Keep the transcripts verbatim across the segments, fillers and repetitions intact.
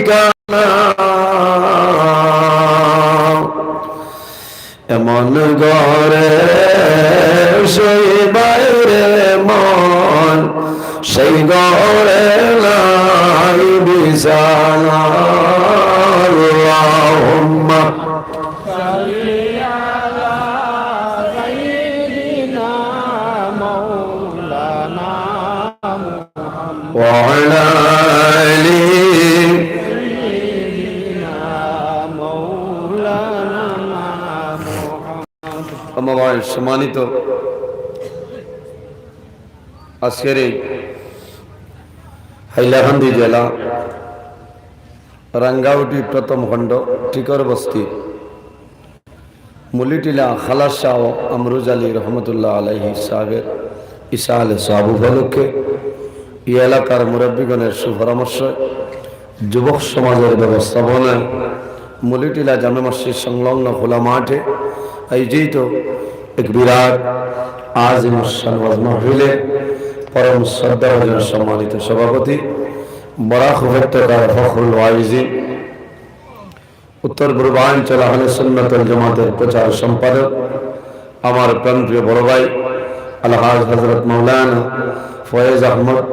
ঠিকানা। এমন ঘরে শোইবায় রে মন, সেই ঘরে নাই বিছানা। আল্লাহুম্মা সাল্লি আলা সাইয়্যিদিনা মাওলানা মুহাম্মদ ওয়া আলা আলি সাইয়্যিদিনা মাওলানা মুহাম্মদ। আম্মা বাদ, সম্মানিত আজকের এই হাইলাকান্দি জেলা রাঙ্গাউটি প্রথম খণ্ড টিকর বস্তি মুলিটিলা খালাস শাহ আমরুজ আলী রহমতুল্লাহ আলাইহি সাহেবের ইসালে সওয়াব উপলক্ষে এই এলাকার মুরব্বীগণের সুপরামর্শ, যুবক সমাজের ব্যবস্থাপনায় মুলিটিলা জামে মসজিদ সংলগ্ন খোলা মাঠে আয়োজিত এক বিরাট আজিমুশ শান ওয়াজ মাহফিলে পরম শ্রদ্ধাভাজন সম্মানিত সভাপতি, বরাক উপত্যকার ফখরুল ওয়াইজিন, উত্তর পূর্বাঞ্চল আহলে সুন্নাত ওয়াল জামাতের প্রচার সম্পাদক, আমার প্রাণপ্রিয় বড় ভাই আলহাজ হযরত মাওলানা ফয়েজ আহমদ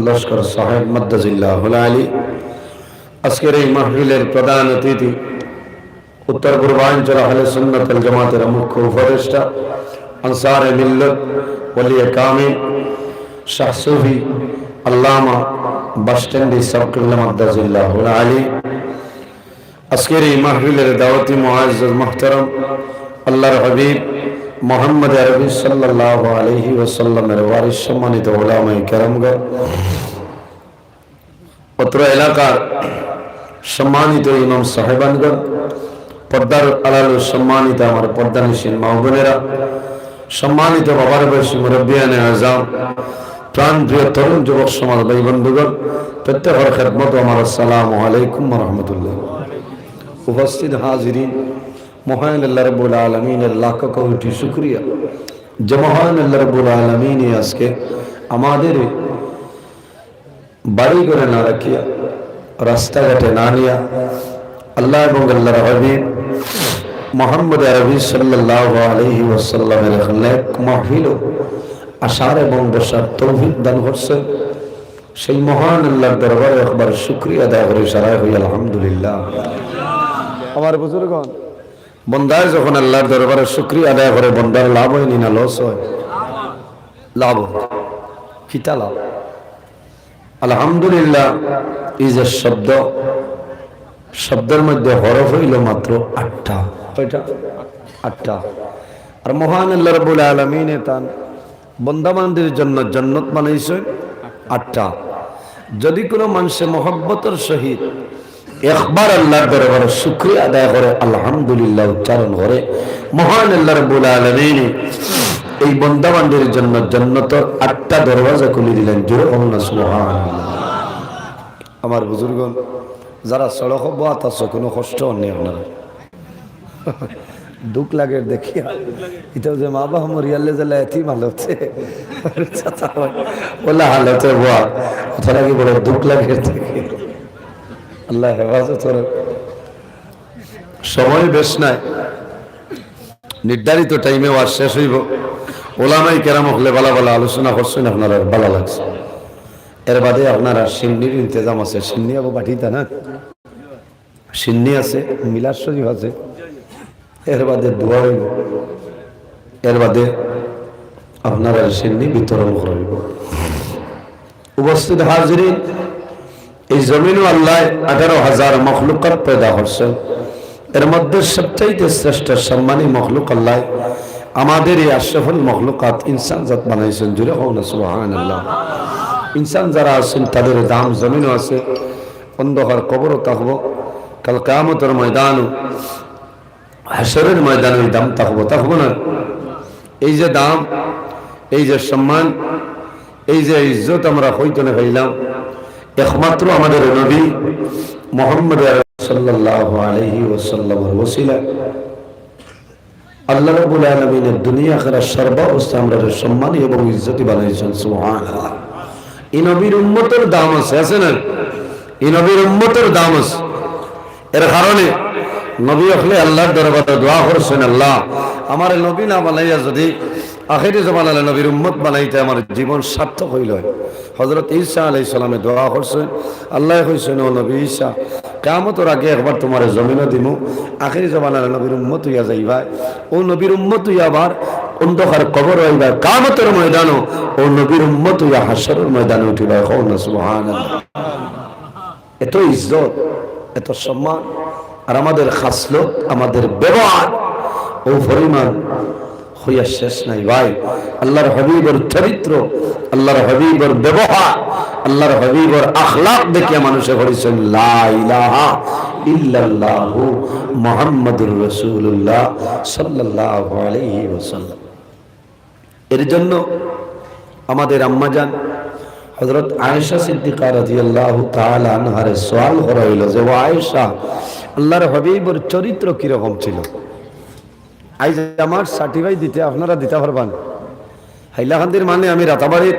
লস্কর সাহেব মাদ্দাজিল্লাহুল আলী, আজকের এই মাহফিলের প্রধান অতিথি, উত্তর পূর্বাঞ্চল আহলে সুন্নাত ওয়াল জামাতের মুখ্য উপদেষ্টা, আনসারে মিল্লত, ওলিয়ে কামিল, শাহ সুফি, আল্লামা বাসস্ট্যান্ডি সাহেব কিবলা মাদ্দাজিল্লাহুল আলী, আজকের এই মাহফিলের দাওয়াতি মুআজ্জাজ মুহতারাম আল্লাহর হাবিব মুহাম্মদ আরবি সাল্লাল্লাহু আলাইহি ওয়াসাল্লামের ওয়ারিস সম্মানিত উলামায়ে কেরামগণ, অত্র এলাকার সম্মানিত ইমাম সাহেবানগণ, পর্দার আড়ালে সম্মানিত আমার পর্দানিশীন মা বোনেরা, সম্মানিত বাবার বয়সী মুরব্বিয়ানে আজম, প্রাণপ্রিয় তরুণ যুবক সমাজ ভাই বন্ধুগণ, প্রত্যেকের খেদমত আমার আসসালামু আলাইকুম ওয়া রাহমাতুল্লাহ। উপস্থিত হাজিরিন, মহান আল্লাহ রাব্বুল আলামিনের লাখ কোটি শুকরিয়া যে মহান আল্লাহ রাব্বুল আলামিনে আজকে আমাদের বাড়ি ঘরে না রাখিয়া, রাস্তাঘাটে না নিয়া, আল্লাহ এবং আল্লাহর হাবিব মুহাম্মদ আরবি সাল্লাল্লাহু আলাইহি ওয়াসাল্লামের এক নেক মাহফিল আসার এবং বসার তৌফিক দান করছেন। সেই মহান আল্লাহর দরবারে একবার শুকরিয়া আদায় করি, সারাই হই আলহামদুলিল্লাহ। আমার বুজুর্গণ, বন্দায় যখন আল্লাহর দরবারে শুকরিয়া আদায় করে, বন্দার লাভ হয়নি না লস হয়? লাভ হয়। কিতা লাভ? আলহামদুলিল্লাহ, এই যে শব্দ, শব্দের মধ্যে হরফ হইল মাত্র আটটা। কয়টা? আটটা। আর মহান আল্লাহ রাব্বুল আলামিনে তান বন্দাবান্দির জন্য জন্নত বানাইছেন আটটা। যদি কোনো মানুষে মহব্বতর সহিত একবার আল্লাহর দরবারে শুকরিয়া আদায় করে, আলহামদুলিল্লাহ উচ্চারণ করে, মহান আল্লাহ রাব্বুল আলামিনে এই বন্দাবান্দির জন্য জন্নতর আটটা দরওয়াজা খুলি দিলেন। জোরে বলুন না সুবহানাল্লাহ। আমার বুজুর্গণ, যারা সড়ক বওয়াত আছো, কোনো কষ্ট নেই আপনারা। দুঃখ লাগে দেখিয়া। ইটা যে মা বাবা মরিয়ালে যে এতিম হালতে, চাচা হয়, ওলা হালতে বওয়া, ওটা লাগি বড় দুঃখ লাগে দেখি। আল্লাহ হেফাজত করে। সময় বেশ নাই, নির্ধারিত টাইমে ওয়াজ শেষ হইব। ওলামাই কেরাম হকলে বালা বালা আলোচনা করছেন, আপনারা বালা লাগছে। এর বাদে আপনারা সিন্নির ইন্তজাম আছে, সিন্নি আবু বাটিতা না? সিন্নি আছে, মিলাদ শরীফ আছে, এর বাদে দোয়া হইব, এর বাদে আপনারা সিন্নি বিতরণ করা হইব। উপস্থিত হাজিরিন, এই জমিনও আল্লাহ আঠারো হাজার মখলুকাত পয়দা করছেন, এর মধ্যে সবচাইতে শ্রেষ্ঠ সম্মানী মখলুক আল্লাহ আমাদের এই আশরাফুল মখলুকাত ইনসান জাত বানাইছেন। জোরে হোক না সুবহানাল্লাহ। ইনসান যারা আছেন তাদের দাম জমিনও আছে, অন্ধকার কবরও থাকবো, কাল কিয়ামতের ময়দানও, হাশরের ময়দানে ওই দাম থাকবো, থাকবো না? এই যে দাম, এই যে সম্মান, এই যে ইজ্জত আমরা হইতে না পাইলাম, একমাত্র আমাদের নবী মোহাম্মদ আরবি সাল্লাল্লাহু আলাইহি ওয়াসাল্লামের ওসিলা। আল্লাহ রাব্বুল আলামিনের দুনিয়া আখিরাত সর্বাবস্থা আমরা সম্মানী এবং ইজ্জতি বানাইছেন। সুবহানাল্লাহ। এই নবীর উম্মতের দাম আছে, আছে না? ই নবীর উম্মতর দাম আছে। এর কারণে নবী অকলে আল্লাহর দরবারে দোয়া করছইন, "আল্লাহ, আমারে নবী না বানাইয়া যদি আখেরি জমানার নবীর উম্মত বানাইতে আমার জীবন সার্থক অইলো অয়।" হযরত ঈসা আলাইহিস সালামে দোয়া করছইন, আল্লায় কইছইন, "ও নবী ঈসা, কিয়ামতর আগে একবার তুমারে জমিনো দিমু, আখেরি জমানার নবীর উম্মত অইয়া যাইবায়, অউ নবীর উম্মত অইয়া আবার অন্ধকার কবরো আইবায়, কিয়ামতর ময়দানো অউ নবীর উম্মত অইয়া হাশরর ময়দানো উঠিবায়।" কও না সুবহানাল্লাহ। এত ইজ্জত, এত সম্মান, আর আমাদের খাসলত, আমাদের ব্যবহার, অউ পরিমাণ কইয়া শেষ নাই ভাই। আল্লাহর হাবিবর চরিত্র, আল্লাহর হাবিবর ব্যবহার, আল্লাহর হাবিবর আখলাক দেখিয়া মানুষে পড়ছইন, "লা ইলাহা ইল্লাল্লাহু মুহাম্মাদুর রাসূলুল্লাহ সাল্লাল্লাহু আলাইহি ওয়াসাল্লাম।" এর জন্য আমাদের আম্মাজান হযরত আয়েশা সিদ্দিকা রাদিয়াল্লাহু তাআলা আনহারে সওয়াল করা অইলো যে, "ও আয়েশা, আল্লাহর হাবিবর চরিত্র কিরকম ছিল?" আইজ আমার certify দিতে আপনারা দিতা পারবা না। হাইলাকান্দির মানে আমি রাতাবাড়ির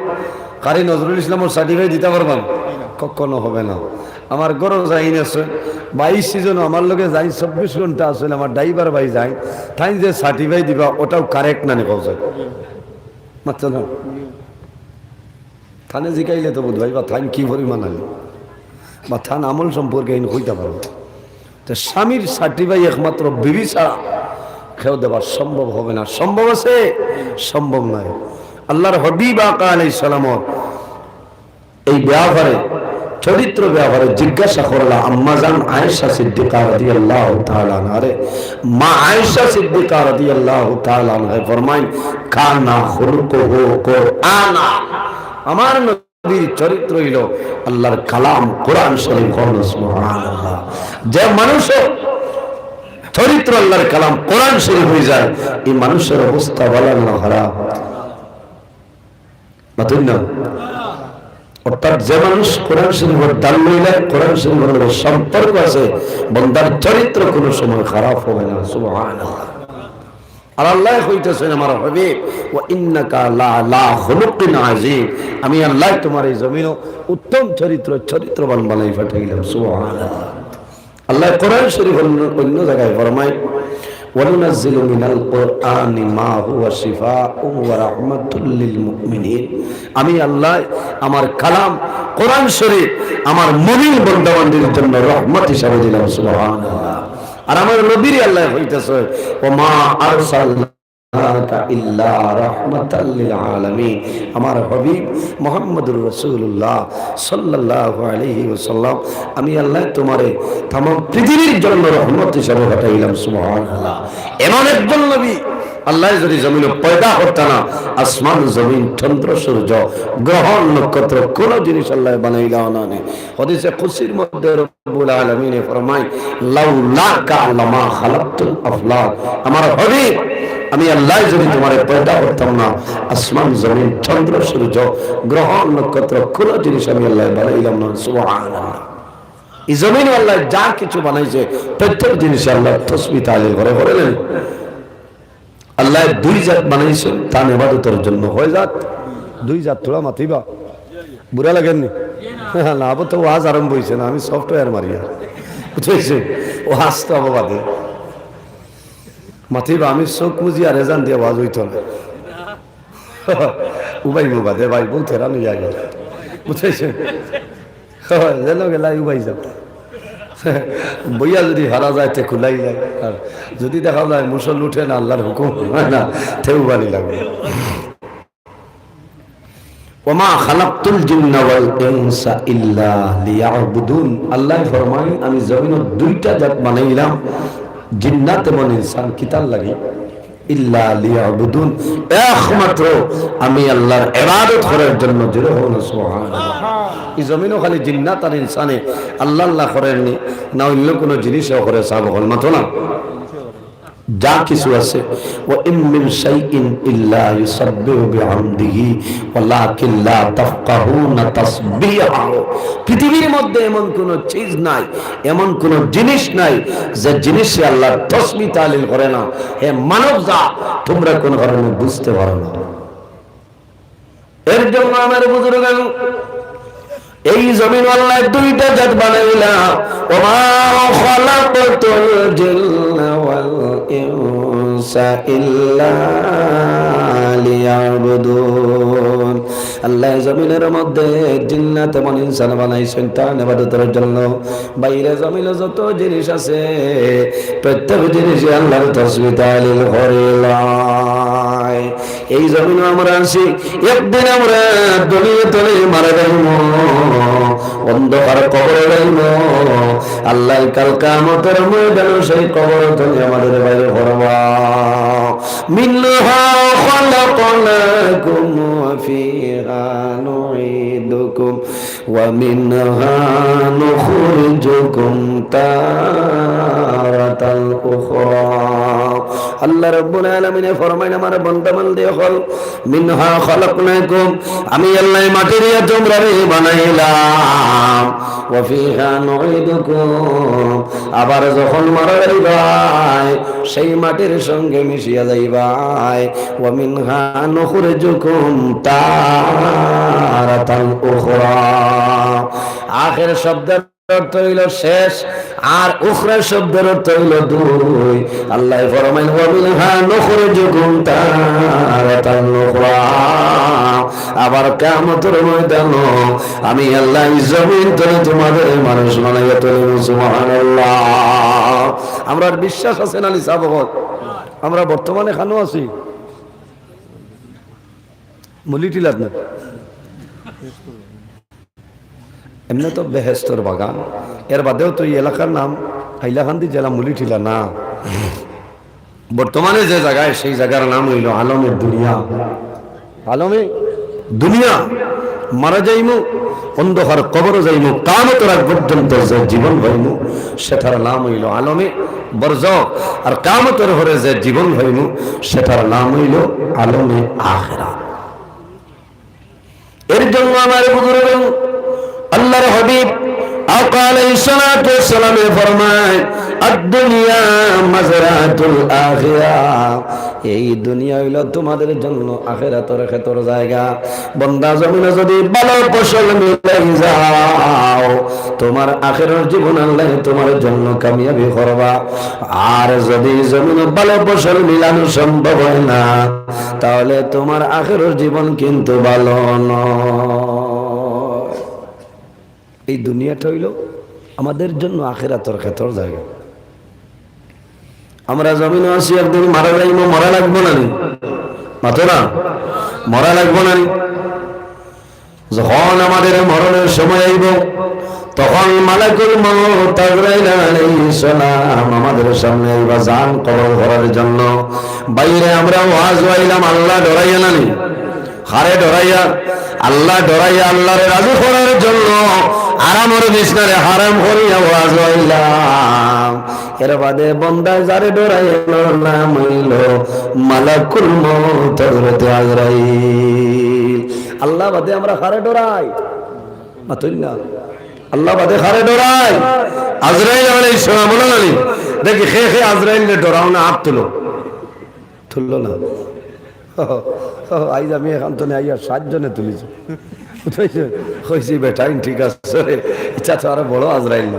কারি নজরুল ইসলামর certify দিতা পারবা না, কখনো হবে না। আমার ঘরো যাইন আছে, বাইশ season-ও আমার লগে যাইন, চব্বিশ ঘন্টা আছে, আমার driver ভাই যাইন, তাইন যে certify দিবা, ওটাও correct না নি, কও চাই? মাততা না। তানে জিকাইলে তো বুঝবায় বা তাইন কি পরিমাণ আলিম, বা তান আমল সম্পর্কে ইন কইতা পারবো। তো স্বামীর certify একমাত্র বিবি ছাড়া কেউ দেবার সম্ভব হবে না। সম্ভব আছে? সম্ভব নাই। আল্লাহর হাবিব আকা আলাইহিস সালামর এই ব্যাপারে, চরিত্র ব্যাপারে জিজ্ঞাসা করলা আম্মাজান আয়েশা সিদ্দিকা রাদিয়াল্লাহু তাআলা আনহারে। মা আয়েশা সিদ্দিকা রাদিয়াল্লাহু তাআলা আনহা ফরমাইন, "কানা খুলুকুহু কুরআনা।" আমার নবীর চরিত্র অইলো আল্লাহর কালাম কোরআন শরীফ। কও না সুবহানাল্লাহ। যে মানুষর চরিত্র আল্লাহর কালাম কোরআন শরীফ অইযায়, ই মানুষর অবস্থা ভালা না খারাপ? মাতইন না? অর্থাৎ যে মানুষ কোরআন শরীফর দান লইলে, কোরআন শরীফর লগে সম্পর্ক আছে, বন্দার চরিত্র কোনো সময় খারাপ হবে না। সুবহানাল্লাহ। আর আল্লায় কইতাছইন, "আমার হাবিব, ওয়া ইন্নাকা লা আলা খুলুকিন আযীম।" আমি আল্লায় তুমারে ই জমিনো উত্তম চরিত্র, চরিত্রবান বানাই পাঠাইলাম। সুবহানাল্লাহ। আল্লায় কোরআন শরীফর অন্য, অন্য জাগায় ফরমাইন, "ওয়া নুনাজ্জিলু মিনাল কুরআনি মা হুয়া শিফাউন ওয়া রাহমাতুল লিল মুমিনিন।" আমি আল্লায় আমার কালাম কোরআন শরীফ আমার মুমিন বন্দাবান্দির জন্য রহমত হিসাবে দিলাম। সুবহানাল্লাহ। আর আমার নবীরে আল্লায় কইতাছইন, "ওয়া মা আরসালনা আরসালনাকা ইল্লা রাহমাতাল লিল আলামিন।" আমার হাবিব মুহাম্মাদুর রাসূলুল্লাহ সাল্লাল্লাহু আলাইহি ওয়াসাল্লাম, আমি আল্লায় তুমারে তামাম পৃথিবীর জন্য রহমত হিসাবে পাঠাইলাম। সুবহানাল্লাহ। এমন একজন নবী আল্লায় যদি জমিনো পয়দা করতা না, আসমান, জমিন, চন্দ্র, সূর্য, গ্রহ, নক্ষত্র, কোনো জিনিস আল্লায় বানাইলা না নি। হাদিসে কুদসির মধ্যে রব্বুল আলামিনে ফরমাইন, "লাউলাকা লামা খালাকতুল আফলাক।" আমার হাবিব, আমি আল্লায় যদি তুমারে পয়দা করতাম না, আসমান, জমিন, চন্দ্র, সূর্য, গ্রহ, নক্ষত্র, কোনো জিনিস আমি আল্লায় বানাইলাম না। সুবহানাল্লাহ। ই জমিনো আল্লায় যা কিছু বানাইছে, প্রত্যেক জিনিসে আল্লাহর তসবিহ তাহলিল করে, করে না নি? আল্লায় দুই জাত বানাইছইন তান ইবাদতর জন্য। কয় জাত? দুই জাত। থুড়া মাতিবা। বুরা লাগের নি? না, আবার তো ওয়াজ আরম্ভ অইছে না, আমি software মারিয়ার। বুঝছইন? ওয়াজ তো আবার বাদে। মাতিবা, আমি চউখ মুজিয়া আর এজান দিয়া ওয়াজ অইতো না। উবাইমু বাদে ভাই, বউত হেরান অইয়া গেলা। বুঝছইন? যেন গেলা উবাই যাও। বইয়া যদি হারা যায়, তে কুলাই যায়। আর যদি দেখা যায় মুসল উঠে না, আল্লাহর হুকুম অয় না, তে উবানি লাগবো। "ওয়া মা খালাকতুল জিন্না ওয়াল ইনসা ইল্লা লিয়াবুদুন।" আল্লায় ফরমাইন, "আমি জমিনো দুইটা জাত বানাইলাম, জিন্নাত এবং ইনসান।" কিতার লাগি? ইল্লা লিয়াবুদুন, একমাত্র আমি আল্লাহর ইবাদত করার জন্য। জোরে কও না সুবহানাল্লাহ। ই জমিনো খালি জিন্নাত আর ইনসানে আল্লাহ আল্লাহ করের নি, না অইন্য কোনো জিনিসেও করে, সাব অকল মাতো না। যা কিছু আছে, "ওয়া ইম মিন শাইইন ইল্লা ইউসাব্বিহু বিহামদিহি ওয়ালাকিন লা তাফকাহুনা তাসবিহাহু।" পৃথিবীর মধ্যে এমন কোনো চিজ নাই, এমন কোনো জিনিস নাই যে জিনিসে আল্লাহর তসবিহ তাহলিল করে না। হে মানব জাত, তুমরা কোন কারণে বুঝতে পারো না। এর জন্য আমার বুজুর্গান এই জমিন আল্লায় দুইটা জাত বানাইলা, "ওমা খালাকতুল জিন্না ওয়াল ইনসা ইল্লা লিয়াবুদুন।" আল্লায় জমিনর মধ্যে জিন্নাত এবং ইনসান বানাইছইন তান ইবাদতর জন্য। বাইরে জমিনো যত জিনিস আছে, প্রত্যেক জিনিসে আল্লার তসবিহ তাহলিল করিলায়। এই জমিনো আমরা আছি, একদিন আমরা দুনিয়া তনে মারা যাইমু, অন্ধকার কবরো যাইমু। আল্লায় কাল কিয়ামতর ময়দানো সেই কবর তনে আমাদের বাইর করবা। মিনহা খালাকনাকুম ওয়া ফিহা নুঈদুকুম ওয়া মিনহা নুখরিজুকুম তারাতান উখরা। আল্লাহ রাব্বুল আলামিনে ফরমাইন, আমার বান্দা বান্দি অকল, মিনহা খালাকনাকুম, আমি আল্লায় মাটি দিয়া তুমরারে বানাইলাম, ওয়া ফিহা নুঈদুকুম, আবার যখন মারা যাইবায়, সেই মাটির সঙ্গে মিশিয়া যাইবায়, ওয়া মিনহা নুখরিজুকুম তারাতান উখরা। আখের শব্দ অর্থ অইলো শেষ, আর উখরা শব্দর অর্থ অইলো দুই। আল্লায় ফরমাইন, "ওয়া মিনহা নুখরিজুকুম তারাতান উখরা।" আবার কিয়ামতর ময়দানো আমি আল্লায় এই জমিন তনে তুমাদেরে মানুষ বানাইয়া তুলিমু। সুবহানাল্লাহ। আমরার বিশ্বাস আছে না নি, সাব অকল? আমরা বর্তমানে কানো আছি? মুলিটিলাত না? এমনে তো বেহেস্তর বাগান, এর বাদেও তো এই এলাকার নাম হাইলাকান্দি, জেলা মুলিটিলা না। বর্তমানে যে জাগায়, সেই জাগার নাম অইলো আলমে দুনিয়া। আলমে দুনিয়া। মারা যাইমু, অন্ধকার কবরো যাইমু, কিয়ামতর আগ পর্যন্ত যে জীবন পাইমু, সেটার নাম অইলো আলমে বরজখ। আর কিয়ামতর পরে যে জীবন পাইমু, সেটার নাম অইলো আলমে আখেরাত। এর জন্য আমার বুজুর্গ, আল্লাহর হাবিব আকা আলাইহিস সালাতু ওয়াস সালামে ফরমায়, "আদ-দুনিয়া মাজরাতুল আখিরা।" এই দুনিয়া অইলো তুমাদের জন্য আখেরাতর খেতর জাগা। বন্দা, জমিনো যুদি ভালো ফসল মিলাই যাও, তুমার আখেরর জীবন আল্লায় তুমার জন্য কামিয়াবি করবা। আর যুদি জমিনো ভালো ফসল মিলানো সম্ভব অয় না, তাহলে তুমার আখেরর জীবন কিন্তু ভালো নয়। এই দুনিয়াটা অইলো আমাদের জন্য আখেরাতর খেতর জাগা। আমরা জমিনো আছি, একদিন মারা যাইমু, মরা লাগবো না নি? মাতো না? মরা লাগবো না নি? যখন আমাদের মরণের সময় আইবো, তখন মালাকুল মউত আজরাইল আলাইহিস সালাম আমাদের সামনে আইবা জান কবজ করার জন্য। বাইরে আমরা ওয়াজো আইলাম আল্লাহ ডরাইয়া না নি? কারে ডরাইয়া? আল্লাহ ডরাইয়া, আল্লাহরে রাজি করার জন্য আরামর বিছনারে হারাম করিয়া ওয়াজো আইলাম। এর বাদে বন্দায় যারে ডরাইয়া, এর নাম অইলো মালাকুল মউত হযরতে আজরাইল। আল্লাহ বাদে আমরা কারে ডরাই? মাতইন না। আল্লাহ বাদে কারে ডরাই? আজরাইল আলাইহিস সালাম, বলো না নি? দেখি, কে কে আজরাইলরে ডরাও না, আত তুলো। তুললো না। আইজ আমি এখান তনে আইয়া সাত জনে তুলিছি। বুঝছো? কইছি, "বেটাইন ঠিক আছে রে, ইটা তো আরো বড় আজরাইল না।"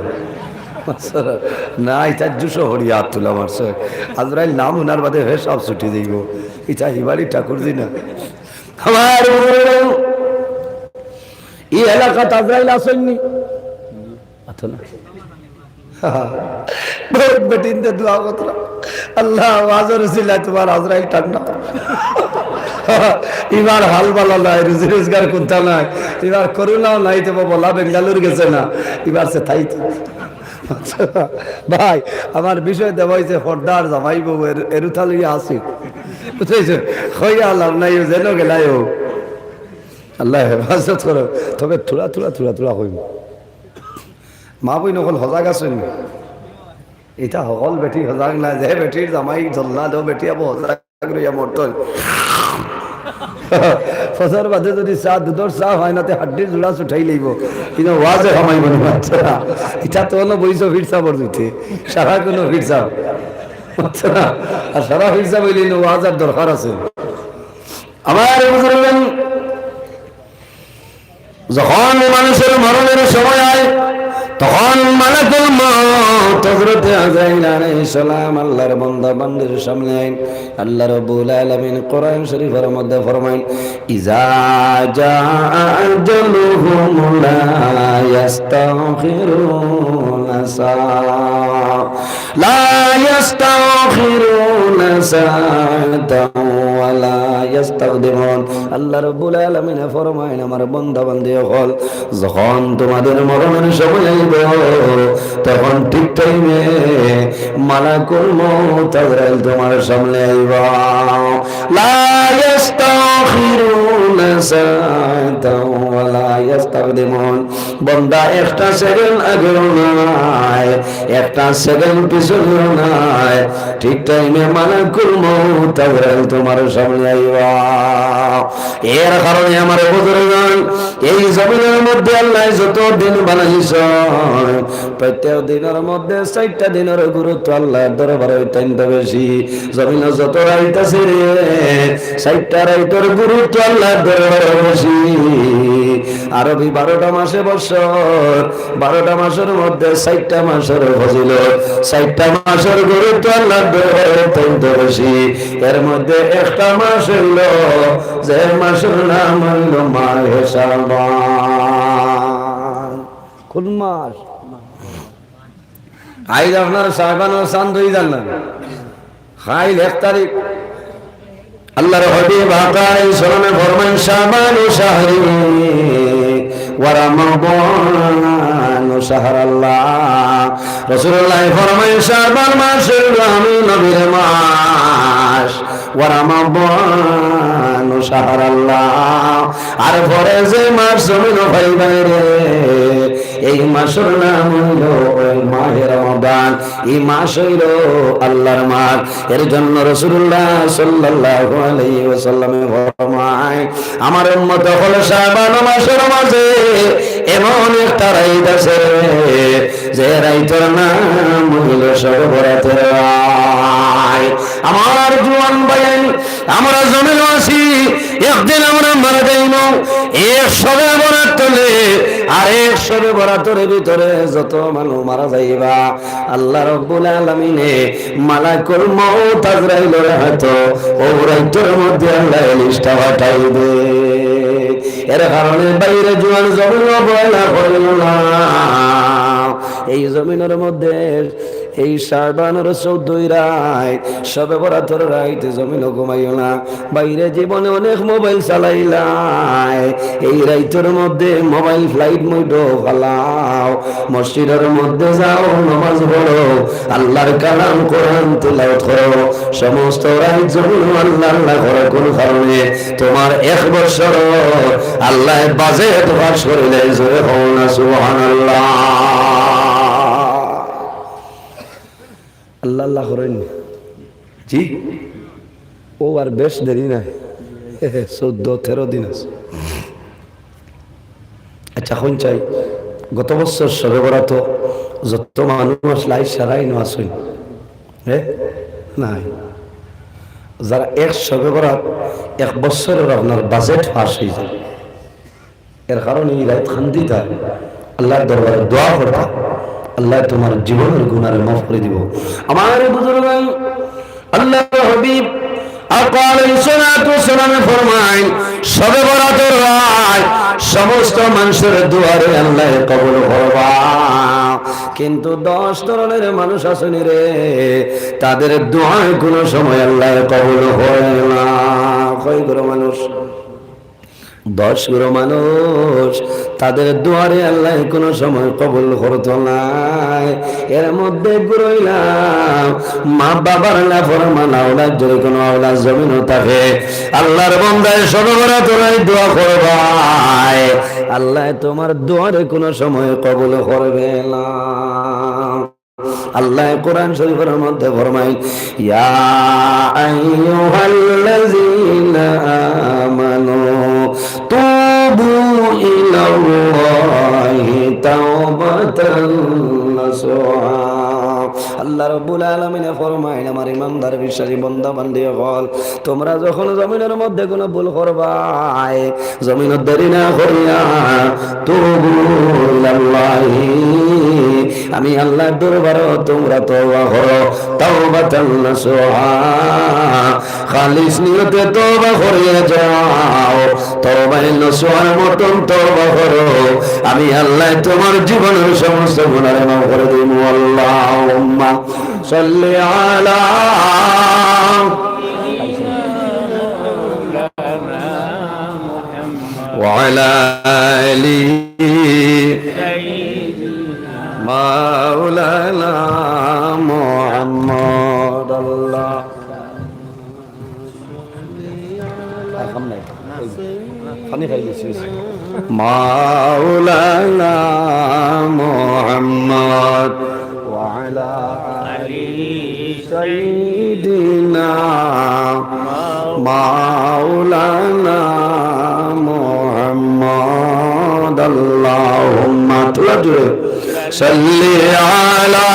না, ইটা জুসো হরিয়া আত তুলা মারছে। আজরাইল নাম হুনার বাদে হে সব ছুটি যাইবো। ইটা হিবাড়ি ঠাকুর দি না। আমার বুজুর্গ, ই এলাকাত আজরাইল আছইন নি? আতো না। বহুত বেটিন্তে দোয়া করতরা, "আল্লাহ, ওয়াজর উসিলায় তুমার আজরাইল ঠান্ডা।" ইবার হাল ভালা নাই, রুজি রোজগার কুন্তা নাই, ইবার করোনাও নাই, তো বলা বেঙ্গালুর গেছে না, ইবার সে থাইতো। ভাই, আমার বিষয় দেওয়া অইছে পর্দার জামাই বউ, এর-, এরুতা লইয়া আছি। বুঝছো? কইয়া লাভ নাই, ও যেন গেলায় ও। আল্লাহ হেফাজত করো। তবে থুড়া থুড়া থুড়া থুড়া কইমু। মা বইন অকল হজাগ আছইন নি? ইটা হকল বেটি হজাগ না, যে বেটির জামাই জল্লাদ, ও বেটি আবো হজাগ রইয়া মরতইন। ফজর বাদে যুদি চা, দুধর চা অয় না, তে হাড্ডির জুড়া ছুটাই লইবো। কিন্তু ওয়াজে কামাইবো না, মাতরা। ইটা তো অনো বইছো ফিরসাবর জুতে, সারা কোনো ফিরসাব। মাতরা। আর সারা ফিরসাব অইলে ইনো ওয়াজ আর দরকার আছে? আমার বুজুর্গ, যখন মানুষের মরণের সময় আয়, তখন মালাকুল মউত হযরতে আজরাইল আলাইহিস সালাম আল্লাহর বান্দা বান্দির সামনে আইন। আল্লাহ রাব্বুল আলামিন কোরআন শরীফের মধ্যে ফরমাইন, "ইজা জা আজালুহুম লা ইয়াস্তাখিরুনা সাআ।" লা ইয়াস্তাখিরুনা সাআতাও ওয়া লা ইয়াস্তাকদিমুন। আল্লাহ রাব্বুল আলামিনে ফরমাইন, আমার বান্দা বান্দি অকল, যখন তোমাদের মরণের সময় আইব, তখন ঠিক টাইমে মালাকুল মউত আজরাইল তোমার সামনে আইবা। লা ইয়াস্তাখিরুনা সাআতাও ওয়া লা ইয়াস্তাকদিমুন। বন্দা একটা সেকেন্ড আগেও নাই, একটা সেকেন্ড পিছনেও নাই, ঠিক টাইমে মালাকুল মউত আজরাইল তোমার সামনে আইবা। এর কারণে আমার বুজুর্গান, এই জমিনের মধ্যে আল্লাহ যত দিন বানাইছইন, প্রত্যেক দিনের মধ্যে চাইরটা দিনের গুরুত্ব আল্লাহর দরবারে অত্যন্ত বেশি। জমিনে যত রাইত আছে রে, চাইরটা রাইতর গুরুত্ব আল্লাহর দরবারে বেশি। আরবি বারোটা মাসে বছর, বারোটা মাসের মধ্যে চাইরটা মাসের ফজিলত, চাইরটা মাসের গুরুত্ব আল্লাহর দরবারে অত্যন্ত বেশি। এর মধ্যে একটা মাস অইল, যে মাসের নাম অইল মাহে শাবান। কোন মাস? আইজ আপনার শাবানর চান্দ অই যার না? কাইল এক তারিখ। আল্লাহর হাবিব আকা আলাইহিস সালামে ফরমাইন, "শাবানু শাহরি ওয়া রমাদানু শাহরাল্লাহ।" রাসূলুল্লাহ ফরমাইন, "শাবান মাস অইল আমি নবীর মাস, ওয়া রমাদানু শাহরাল্লাহ।" আর পরে যে মাস জমিনো পাইবায় রে, এই মাসর নাম অইল ওই মাহে রমাদান, এই মাস অইল আল্লাহর মাস। এর জন্য রাসূলুল্লাহ সাল্লাল্লাহু আলাইহি ওয়াসাল্লামে ফরমায়, আমার উম্মত অকল, শাবান মাসর মাঝে এমন একটা রাইত আছে, যে রাইতর নাম অইল শবে বরাতের রাইত। আমার জুয়ান ভাই, আমরা জমিনো আছি, একদিন আমরা মারা যাইমু। এক শবে বরাত তলে আর এক শবে বরাতর ভিতরে যত মানুষ মারা যাইবা, আল্লাহ রাব্বুল আলামিনে মালাকুল মউত আজরাইলর হাতো অউ রাইতর মধ্যে আল্লাহ লিস্টটা পাঠাই দে। এর কারণে ভাইরে জুয়ান, জমিন অবহেলা করিও না। এই জমিনর মধ্যে এই শাবানর চৌদ্দই রাইত, শবে বরাতর রাইত জমিনো ঘুমাইও না। ভাইরে জীবনে অনেক মোবাইল চালাইলায়, এই রাইতর মধ্যে মোবাইল ফ্লাইট মোডো ফালাও, মসজিদর মধ্যে যাও, নামাজ পড়ো, আল্লাহর কালাম কোরআন তিলাওয়াত করো, সমস্ত রাইত জমিনো আল্লাহ আল্লাহ করো। কোন কারণে? তোমার এক বছর আল্লাহ বাজেট পাস করিলে, জোরে কও না সুবহানাল্লাহ। আল্লাহ আল্লাহ করইন। জি, অউ আর বেশ দেরি নাই, চৌদ্দ তেরো দিন আছে। আচ্ছা, অখন চাই, গত বছর শবে বরাতো যত মানুষ আছলা, আইজ সারাইন আছইন? হে, নাই। যারা এক শবে বরাত এক বছরর আপনার বাজেট পাস অই যায়। এর কারণে এই রাইত কান্দিতা, আল্লাহর দরবারে দোয়া করতা, আল্লাহ তোমার জীবনের গুনারে মাফ করি দিবো। আমার বুজুর্গান, আল্লাহর হাবিব আকা আলাইহিস সালাতু ওয়াস সালামে ফরমাইন, শবে বরাতর রাইত সমস্ত মানুষর দোয়ারে আল্লাহ কবুল করবা, কিন্তু দশ ধরনের মানুষ আছইন রে, তাদের দোয়ায় কোনো সময় আল্লাহ কবুল করে না। কয় গুরু মানুষ? দশ গুরু মানুষ, তাদের দোয়ারে আল্লাহ কোনো সময় কবুল করতো নায়। এর মধ্যে গুরু অইলা মা বাবার নাফরমান আওলাদ, যদি কোনো আওলাদ জমিনো থাকে, আল্লাহর বান্দায় শবে বরাতর রাইত দোয়া করবায়, আল্লাহ তোমার দোয়ারে কোনো সময় কবুল করবে না। আল্লাহ কোরআন শরীফর মধ্যে ফরমাইন, "ইয়া আইয়ুহাল্লাযীনা আমানু তুবু ইলাল্লাহি তাওবাতান নাসুহা।" আল্লাহ রাব্বুল আলামিনে ফরমাইন, আমার ইমানদার বিশ্বাসী বান্দা বান্দি অকল, তোমরা যখন জমিনর মধ্যে কুনু ভুল করবায়, জমিনো দেরি না করিয়া তুবু ইলাল্লাহি, আমি আল্লাহর দরবারো তোমরা তওবা করো, তাওবাতান নাসুহা, খালিস নিয়তে তওবা করিয়া যাও, তওবায়ে নসুহার মতন তওবা করো, আমি আল্লাহ তোমার জীবনের সমস্ত গুনাহ মাফ করি দিমু। আল্লাহুম্মা সাল্লি আলা ওয়া আলা আলি মাওলানা মুহাম্মদ। আল্লাহ আর খাম নাই। পানি খাই গেছি। মাওলানা মুহাম্মদ ওয়া আলা আলি সাইয়্যিদিনা মাওলানা মুহাম্মদ। আল্লাহুম্মা, তোরা জোরে, সাল্লি আলা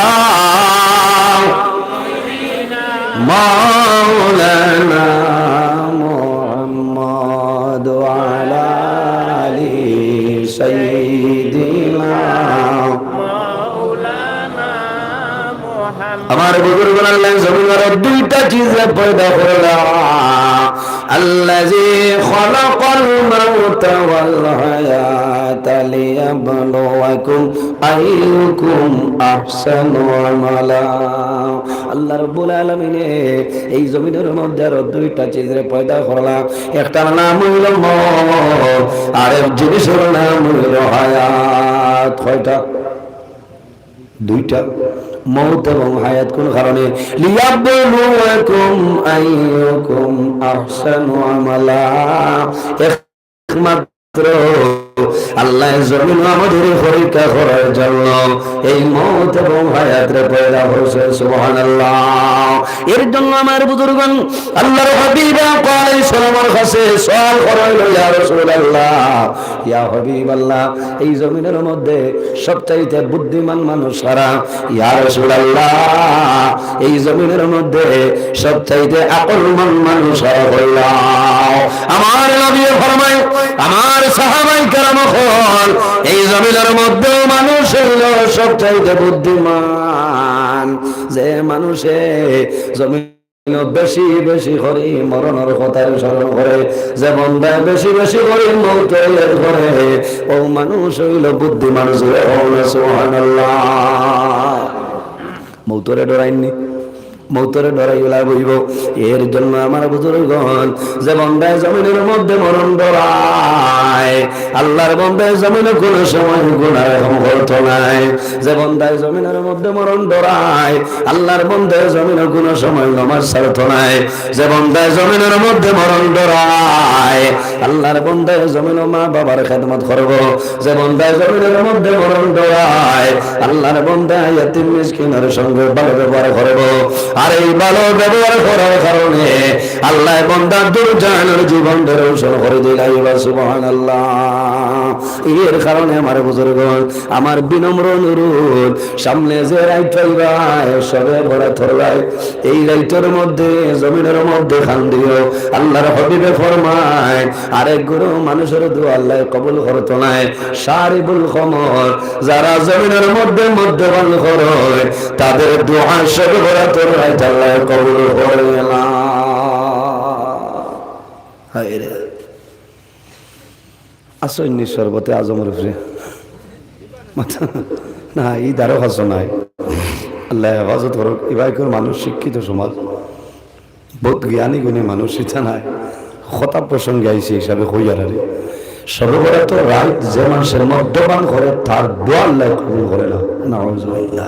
মাওলানা মুহাম্মদ ওয়া আলা আলি সাইয়্যিদিনা। আমার বুজুর্গ, আল্লাহ জমিনর দুইটা চিজ পয়দা করলা, আল্লাযী খালাকাল মাউতা ওয়াল হায়াতা লিয়াবলুয়াকুম আইয়ুকুম আহসানু আমালা। আল্লাহ রাব্বুল আলামিনে এই জমিনর মধ্যে আরো দুইটা চিজরে পয়দা করলা। একটার নাম অইলো মউত, আরেক জিনিসর নাম অইলো হায়াত। কয়টা? দুইটা। মউত এবং হায়াত কোন কারণে? লিয়াবলুয়াকুম আইয়ুকুম আহসানু আমালা। একমাত্র আল্লাহ জমিন আমাদের পরীক্ষা করার জন্য এই মউত এবং হায়াতরে পয়দা করছে। সুবহানাল্লাহ। এর জন্য আমার বুজুর্গণ, আল্লাহর হাবিব আলাইহিস সালামের কাছে সওয়াল করা হইল, ইয়া রাসূলুল্লাহ, ইয়া হাবিবাল্লাহ, এই জমিনের মধ্যে সবচাইতে বুদ্ধিমান মানুষ কারা? ইয়া রাসূলুল্লাহ, এই জমিনের মধ্যে সবচাইতে আকলমান মানুষ কারা? কইলাও। আমার নবী ফরমায়, আমার সাহাবায়ে কেরাম অকল, এই জমিনের মধ্যে মানুষ হইল সবচাইতে বুদ্ধিমান, যে মানুষে জমিন বেশি বেশি করি মরণর কথারে স্মরণ করে, যে বন্দায় বেশি বেশি করি মউতরে ইয়াদ করে, ও মানুষ হইল বুদ্ধিমান। জোরে কও না সুবহানাল্লাহ। মউতরে ডরাইননি, মউতরে ডরাইয়া লাভ অইবো। এর জন্য আমার বুজুর্গণ, যে বন্দায় জমিনের মধ্যে মরণ ডরায়, আল্লাহর বন্দায় জমিনে কোনো সময় গুনাহ এরকম করতো নায়। যে বন্দায় জমিনের মধ্যে মরণ ডরায়, আল্লাহর বন্দায় জমিনে কোনো সময় নমাজ ছাড়তো নায়। যে বন্দায় জমিনের মধ্যে মরণ ডরায়, আল্লাহর বন্দায় জমিনে মা বাবার খেদমত করবো। যে বন্দায় জমিনের মধ্যে মরণ ডরায়, আল্লাহর বন্দায় এতিম মিসকিনের সঙ্গে ভালো ব্যবহার করবো। আর এই ভালো ব্যবহার করার কারণে আল্লাহ বন্দার দুজাহানের জীবনটা রোশন করে দিলাইবা। সুবহানাল্লাহ। এর কারণে আমার বুজুর্গণ, আমার বিনম্র অনুরোধ, সামনে যে রাইত পাইবায়, শবে বরাতর রাইত, এই রাইতর মধ্যে জমিনের মধ্যে কান্দিও। আল্লাহর হাবিবে ফরমায়, আরেক গুরু মানুষের দোয়া আল্লাহ কবুল করতো নায়। শারিবুল খামর, যারা জমিনের মধ্যে মদ্যপান করে, তাদের দোয়া শবে বরাতর রাইত আল্লাহ কবুল করে না। হায় রে। আসইননি শরবতে আজমর উপরে। না, ই দ্বারো হাসো নাই। আল্লাহ হেফাজত করুক। ইবাইকর মানুষ শিক্ষিত সমাজ, বহুত জ্ঞানী গুণী মানুষ, ইতা নাই। কথা প্রসঙ্গে আইছে হিসাবে কইয়ার আরে। শবে বরাতর রাইত যে মানুষে মদ্যপান করে, তার দোয়া আল্লাহ কবুল করে না। নাউজুবিল্লাহ।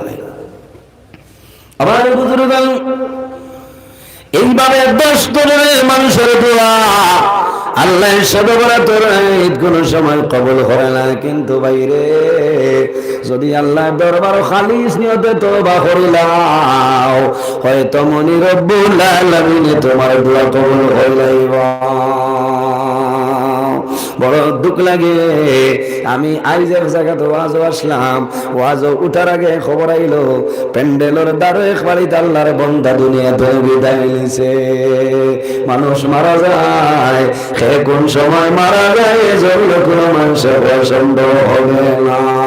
আমার বুজুর্গান, এইভাবে দশ ধরনের মানুষের দোয়া আল্লাহ শবে বরাতর রাইত কোনো সময় কবুল করে না। কিন্তু ভাইরে, যদি আল্লাহ দরবার খালিস নিয়তে তওবা করিলাও, হয়তো মনি রব্বুল আলামিনে তোমার দোয়া কবুল করিলাইবা। বড় দুখ লাগে। আমি আইজ এক জাগাত ওয়াজো আসলাম, ওয়াজো উঠার আগে খবর আইলো, প্যান্ডেলর দ্বারো এক বাড়িত আল্লাহর বন্দা দুনিয়া থনে বিদায় নিছে। মানুষ মারা যায়, কে কোন সময় মারা যায়, এ জন্য কোনো মানুষের সন্দেহ হবে না।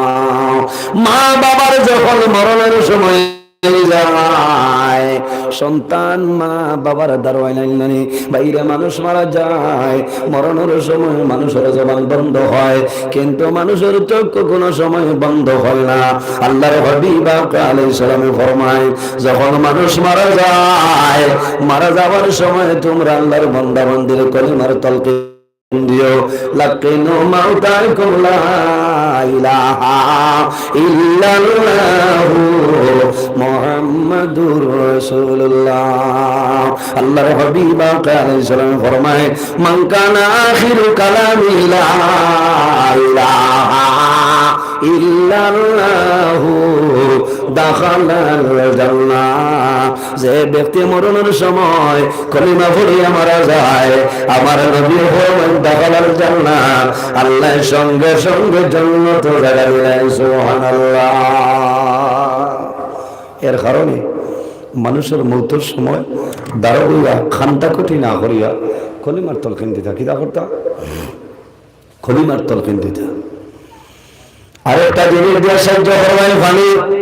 মা বাবার যখন মরণের সময় যায়, সন্তান মা বাবার দারোয়ান আইন নানি। বাইরে মানুষ মারা যায়, মরণের সময় মানুষের জবান বন্ধ হয়, কিন্তু মানুষের চক্ষু কোনো সময় বন্ধ হয় না। আল্লাহর হাবিব আকা আলাইহিস সালামে ফরমায়, যখন মানুষ মারা যায়, মারা যাওয়ার সময় তোমরা আল্লাহর বান্দা বান্দির কলিমার তলকিন দিও, লাকিনু মাউতাকুম লা ইলাহা ইল্লাল্লাহু মুহাম্মাদুর রাসূলুল্লাহ। আল্লাহর হাবিব আকা আলাইহিস সালাম ফরমায়, মান কানা আখিরু কালামিহি লা ইলাহা ইল্লাল্লাহু দাখালাল জান্নাহ। যে ব্যক্তি মরণের সময় কলিমা পড়িয়া মারা যায়, আমার নবী ফরমাইন, "দাখালাল জান্নাহ", আল্লাহ সঙ্গে সঙ্গে জান্নাত জাগা দিলেন। সুবহানাল্লাহ। এর কারণে মানুষের মৌতর সময় দাঁড়াইয়া খান্তা কটি না করিয়া কলিমার তলকিন দিতা। কিতা করতা? কলিমার তলকিন দিতা। আরেকটা জিনিস দিয়া সাহায্য করবাই পানি।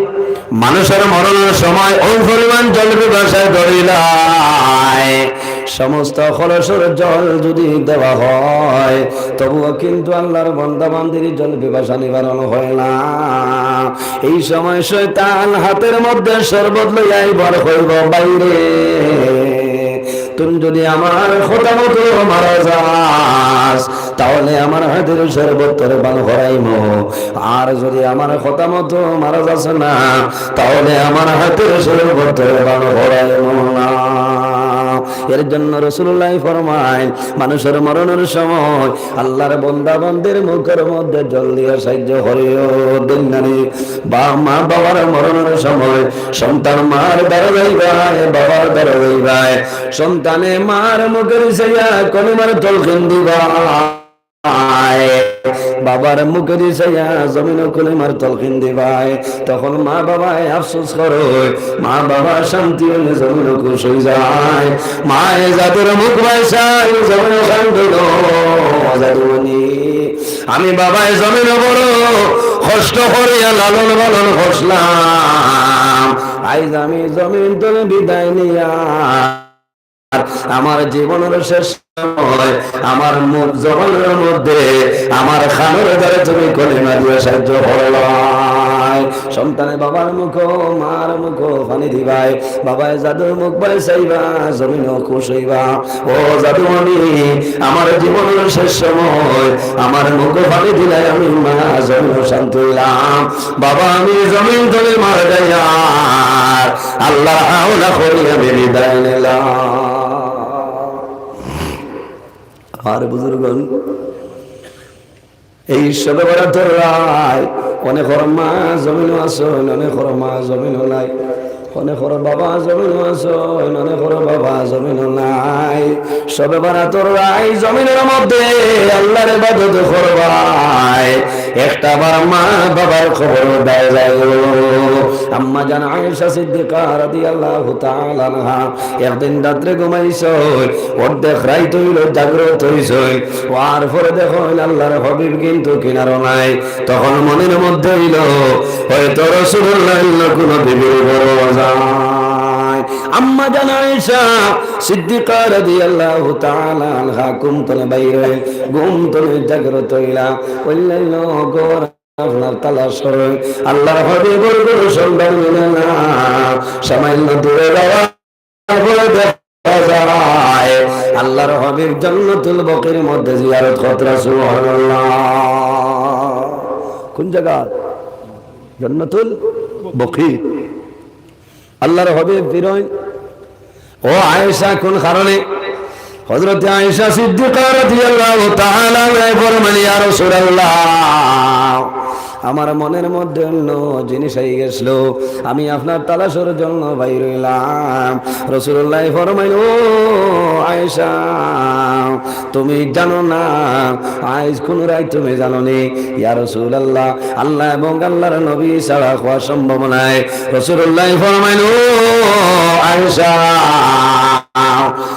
মানুষের মরণের সময় ওই পরিমাণ জল পিপাসায় ধরিলায়, সমস্ত কলসর জল যদি দেওয়া হয়, তবুও কিন্তু আল্লাহর বান্দা বান্দির জল পিপাসা নিবারণ হয় না। এই সময় শয়তান হাতের মধ্যে শরবত লইয়া এবার কইব, "বাইরে, তুই যদি আমার কথা মতো মারা যাস, তাহলে আমার হাতের শরবত তোরে পান করাইমু। আর যদি আমার কথা মতো মারা যাস না, তাহলে আমার হাতের শরবত তোরে পান করাইমু না।" এর জন্য রাসূলুল্লাহ ফরমায়, মানুষের মরণের সময় আল্লাহর বান্দা বান্দির মুখের মধ্যে জল দিয়া সাহায্য করিও। দিন নানি বা মা বাবার মরণের সময় সন্তান মার দ্বারা যাইবায়, বাবার দ্বারা যাইবায়, সন্তানে মার মুখের চাইয়া কলিমার তলকিন দিবায়। বাবার মুখের চাইয়া জমিনও কলিমার তলকিন দিবায়। তখন মা বাবায় আফসোস করইন, মা বাবা শান্তি অইলে জমিনও খুশ অই যায়। মায়ে যাদুর মুখ বায় চাইন, জমিনও কান্দইন, "যাদুমণি, আমি বাবায় জমিনও বড় কষ্ট করিয়া লালন পালন করলাম, আইজ আমি জমিন থনে বিদায় নিয়া আমার জীবনের শেষ সময় আমার মুখ জবানের মধ্যে আমার কানর দ্বারে তুমি কলিমা দিয়া সাহায্য করলায়।" সন্তানে বাবার মুখো, মার মুখো পানি দিবায়, বাবায় যাদুর মুখ বায় চাইবা, জমিনও খুশ অইবা। "ও যাদুমণি, আমার জীবনের শেষ সময় আমার মুখো পানি দিলায়, আমি মা জমিনও শান্তি অইলাম। বাবা, আমি জমিন থনে মারা যাইয়ার আল্লাহর হাওলা করি আমি বিদায় নিলাম।" আর বুজুর্গন, এই শবে বরাতর রাইত অনেকর মা জমিনও আছইন, অনেকর মা জমিনও নাই, অনেকর বাবা জমিনও আছইন, অনেকর বাবা জমিনও নাই। শবে বরাতর রাইত জমিনর মধ্যে আল্লাহর ইবাদত করবায়, একটা বার মা বাবার কবরর দ্বারে যাইও। আম্মা জান আয়েশা সিদ্দিকা রাদিয়াল্লাহু তাআলা আনহা একদিন রাত্রে ঘুমাইছইন, অর্ধেক রাইত অইলো, জাগ্রত অইছইন, অওয়ার পরে দেখইন আল্লাহর হাবিব কিন্তু কিনারো নাই। তখন মনের মধ্যে অইলো, হয়তো রাসূলুল্লাহ অন্য কোনো বিবির ঘরো যায়। আম্মা জান আয়েশা সিদ্দিকা রাদিয়াল্লাহু তাআলা আনহা ঘুম থনে বাইর অইন, ঘুম থনে জাগ্রত অইলা, অইলা অইলো ঘর আপনার তালাশ করইন, আল্লাহর হাবিবর কোনো সন্ধান মিলে না। সামান্য দূরে যাওয়ার পরে দেখা যায় আল্লাহর হাবিব জান্নাতুল বকির মধ্যে জিয়ারত কররা। সুবহানাল্লাহ। কোন জাগা? জান্নাতুল বকি। আল্লাহর হাবিব ফিরইন, "ও আয়েশা, কোন কারণে?" হযরতে আয়েশা সিদ্দিকা রাদিয়াল্লাহু তাআলা আনহা ফরমান, "ইয়া রাসূলুল্লাহ, আমার মনের মধ্যে অন্য জিনিস আই গেছিল, আমি আপনার তালাশর জন্য বাইর অইলাম।" রাসূলুল্লাহ ফরমাইল, "ও আয়েশা, তুমি জানো না, আইজ কুন রাইত তুমি জানো নি?" "ইয়া রাসূলুল্লাহ, আল্লাহ এবং আল্লাহর নবী ছাড়া কওয়া সম্ভব নায়।" রাসূলুল্লাহ ফরমাইল, "ও আয়েশা,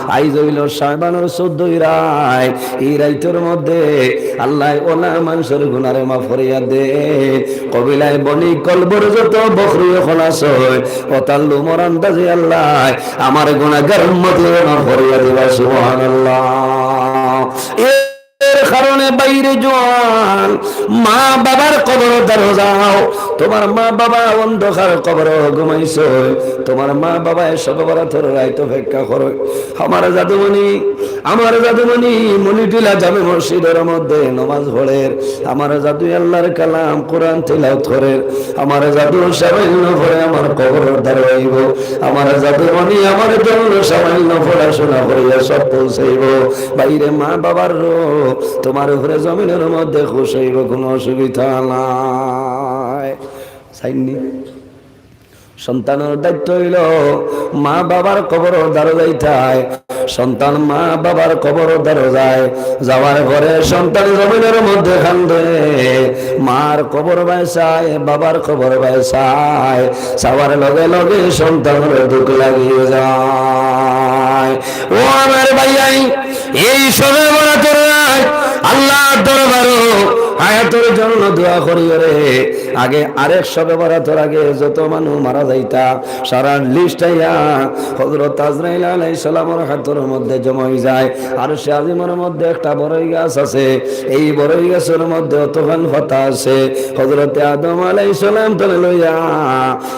আইজ অইল শাবানর চৌদ্দই রাইত। ই রাইতর মধ্যে আল্লাহ অলা মানষর গুনারে মাফ করিয়া দে। কবিলায় বনি কলবর যত বকরি অকল আছে, অতার লুমর আন্দাজে আল্লাহ আমার গুনাগার উম্মতরে মাফ করিয়া দিবা।" সুবহানাল্লাহ। এর কারণে বাইরে জোয়ান, মা বাবার কবর দ্বারো যাও। তোমার মা বাবা অন্ধকার কবরো ঘুমাইছে, তোমার মা বাবায় শবে বরাতর রাইত অপেক্ষা করে। আমার জাদুমণি, আমার জাদুমণি মণিটিলা জামে মসজিদর মধ্যে নমাজ পড়ের, আমার জাদু আল্লাহর কালাম কোরআন তিলাওয়াত করের, আমার জাদু সামান্য পরে আমার কবরর দ্বারো আইব, আমার জাদুমণি আমার জন্য সামান্য পড়াশোনা করিয়া সব পৌঁছাইব। বাইরে মা বাবার রূহ তোমার উপরে জমিনর মধ্যে খুশ অইব, কুনু অসুবিধা নাই। চাইননি? সন্তানর দায়িত্ব অইল মা বাবার কবরর দ্বারো যাইতায়। সন্তান মা বাবার কবরর দ্বারো যায়, যাওয়ার পরে সন্তান জমিনর মধ্যে কান্দে, মার কবর বায় চায়, বাবার কবর বায় চায়, চাওয়ার লগে লগে সন্তানর দুঃখ লাগি যায়। ও আমার ভাইয়াইন, এই শবে বরাতর রাইত আল্লাহর দরবারো হায়াতর জন্য দোয়া করিও রে। আগে আরেক শবে বরাতর আগে যত মানুষ মারা যাইতা, সারার list আইয়া হযরত আজরাইল আলাইহিস সালামর হাতর মধ্যে জমা অই যায়। আরশে আজিমর মধ্যে একটা বড়ই গাছ আছে, এই বড়ই গাছর মধ্যে অতখান পাতা আছে। হযরতে আদম আলাইহিস সালাম তনে লইয়া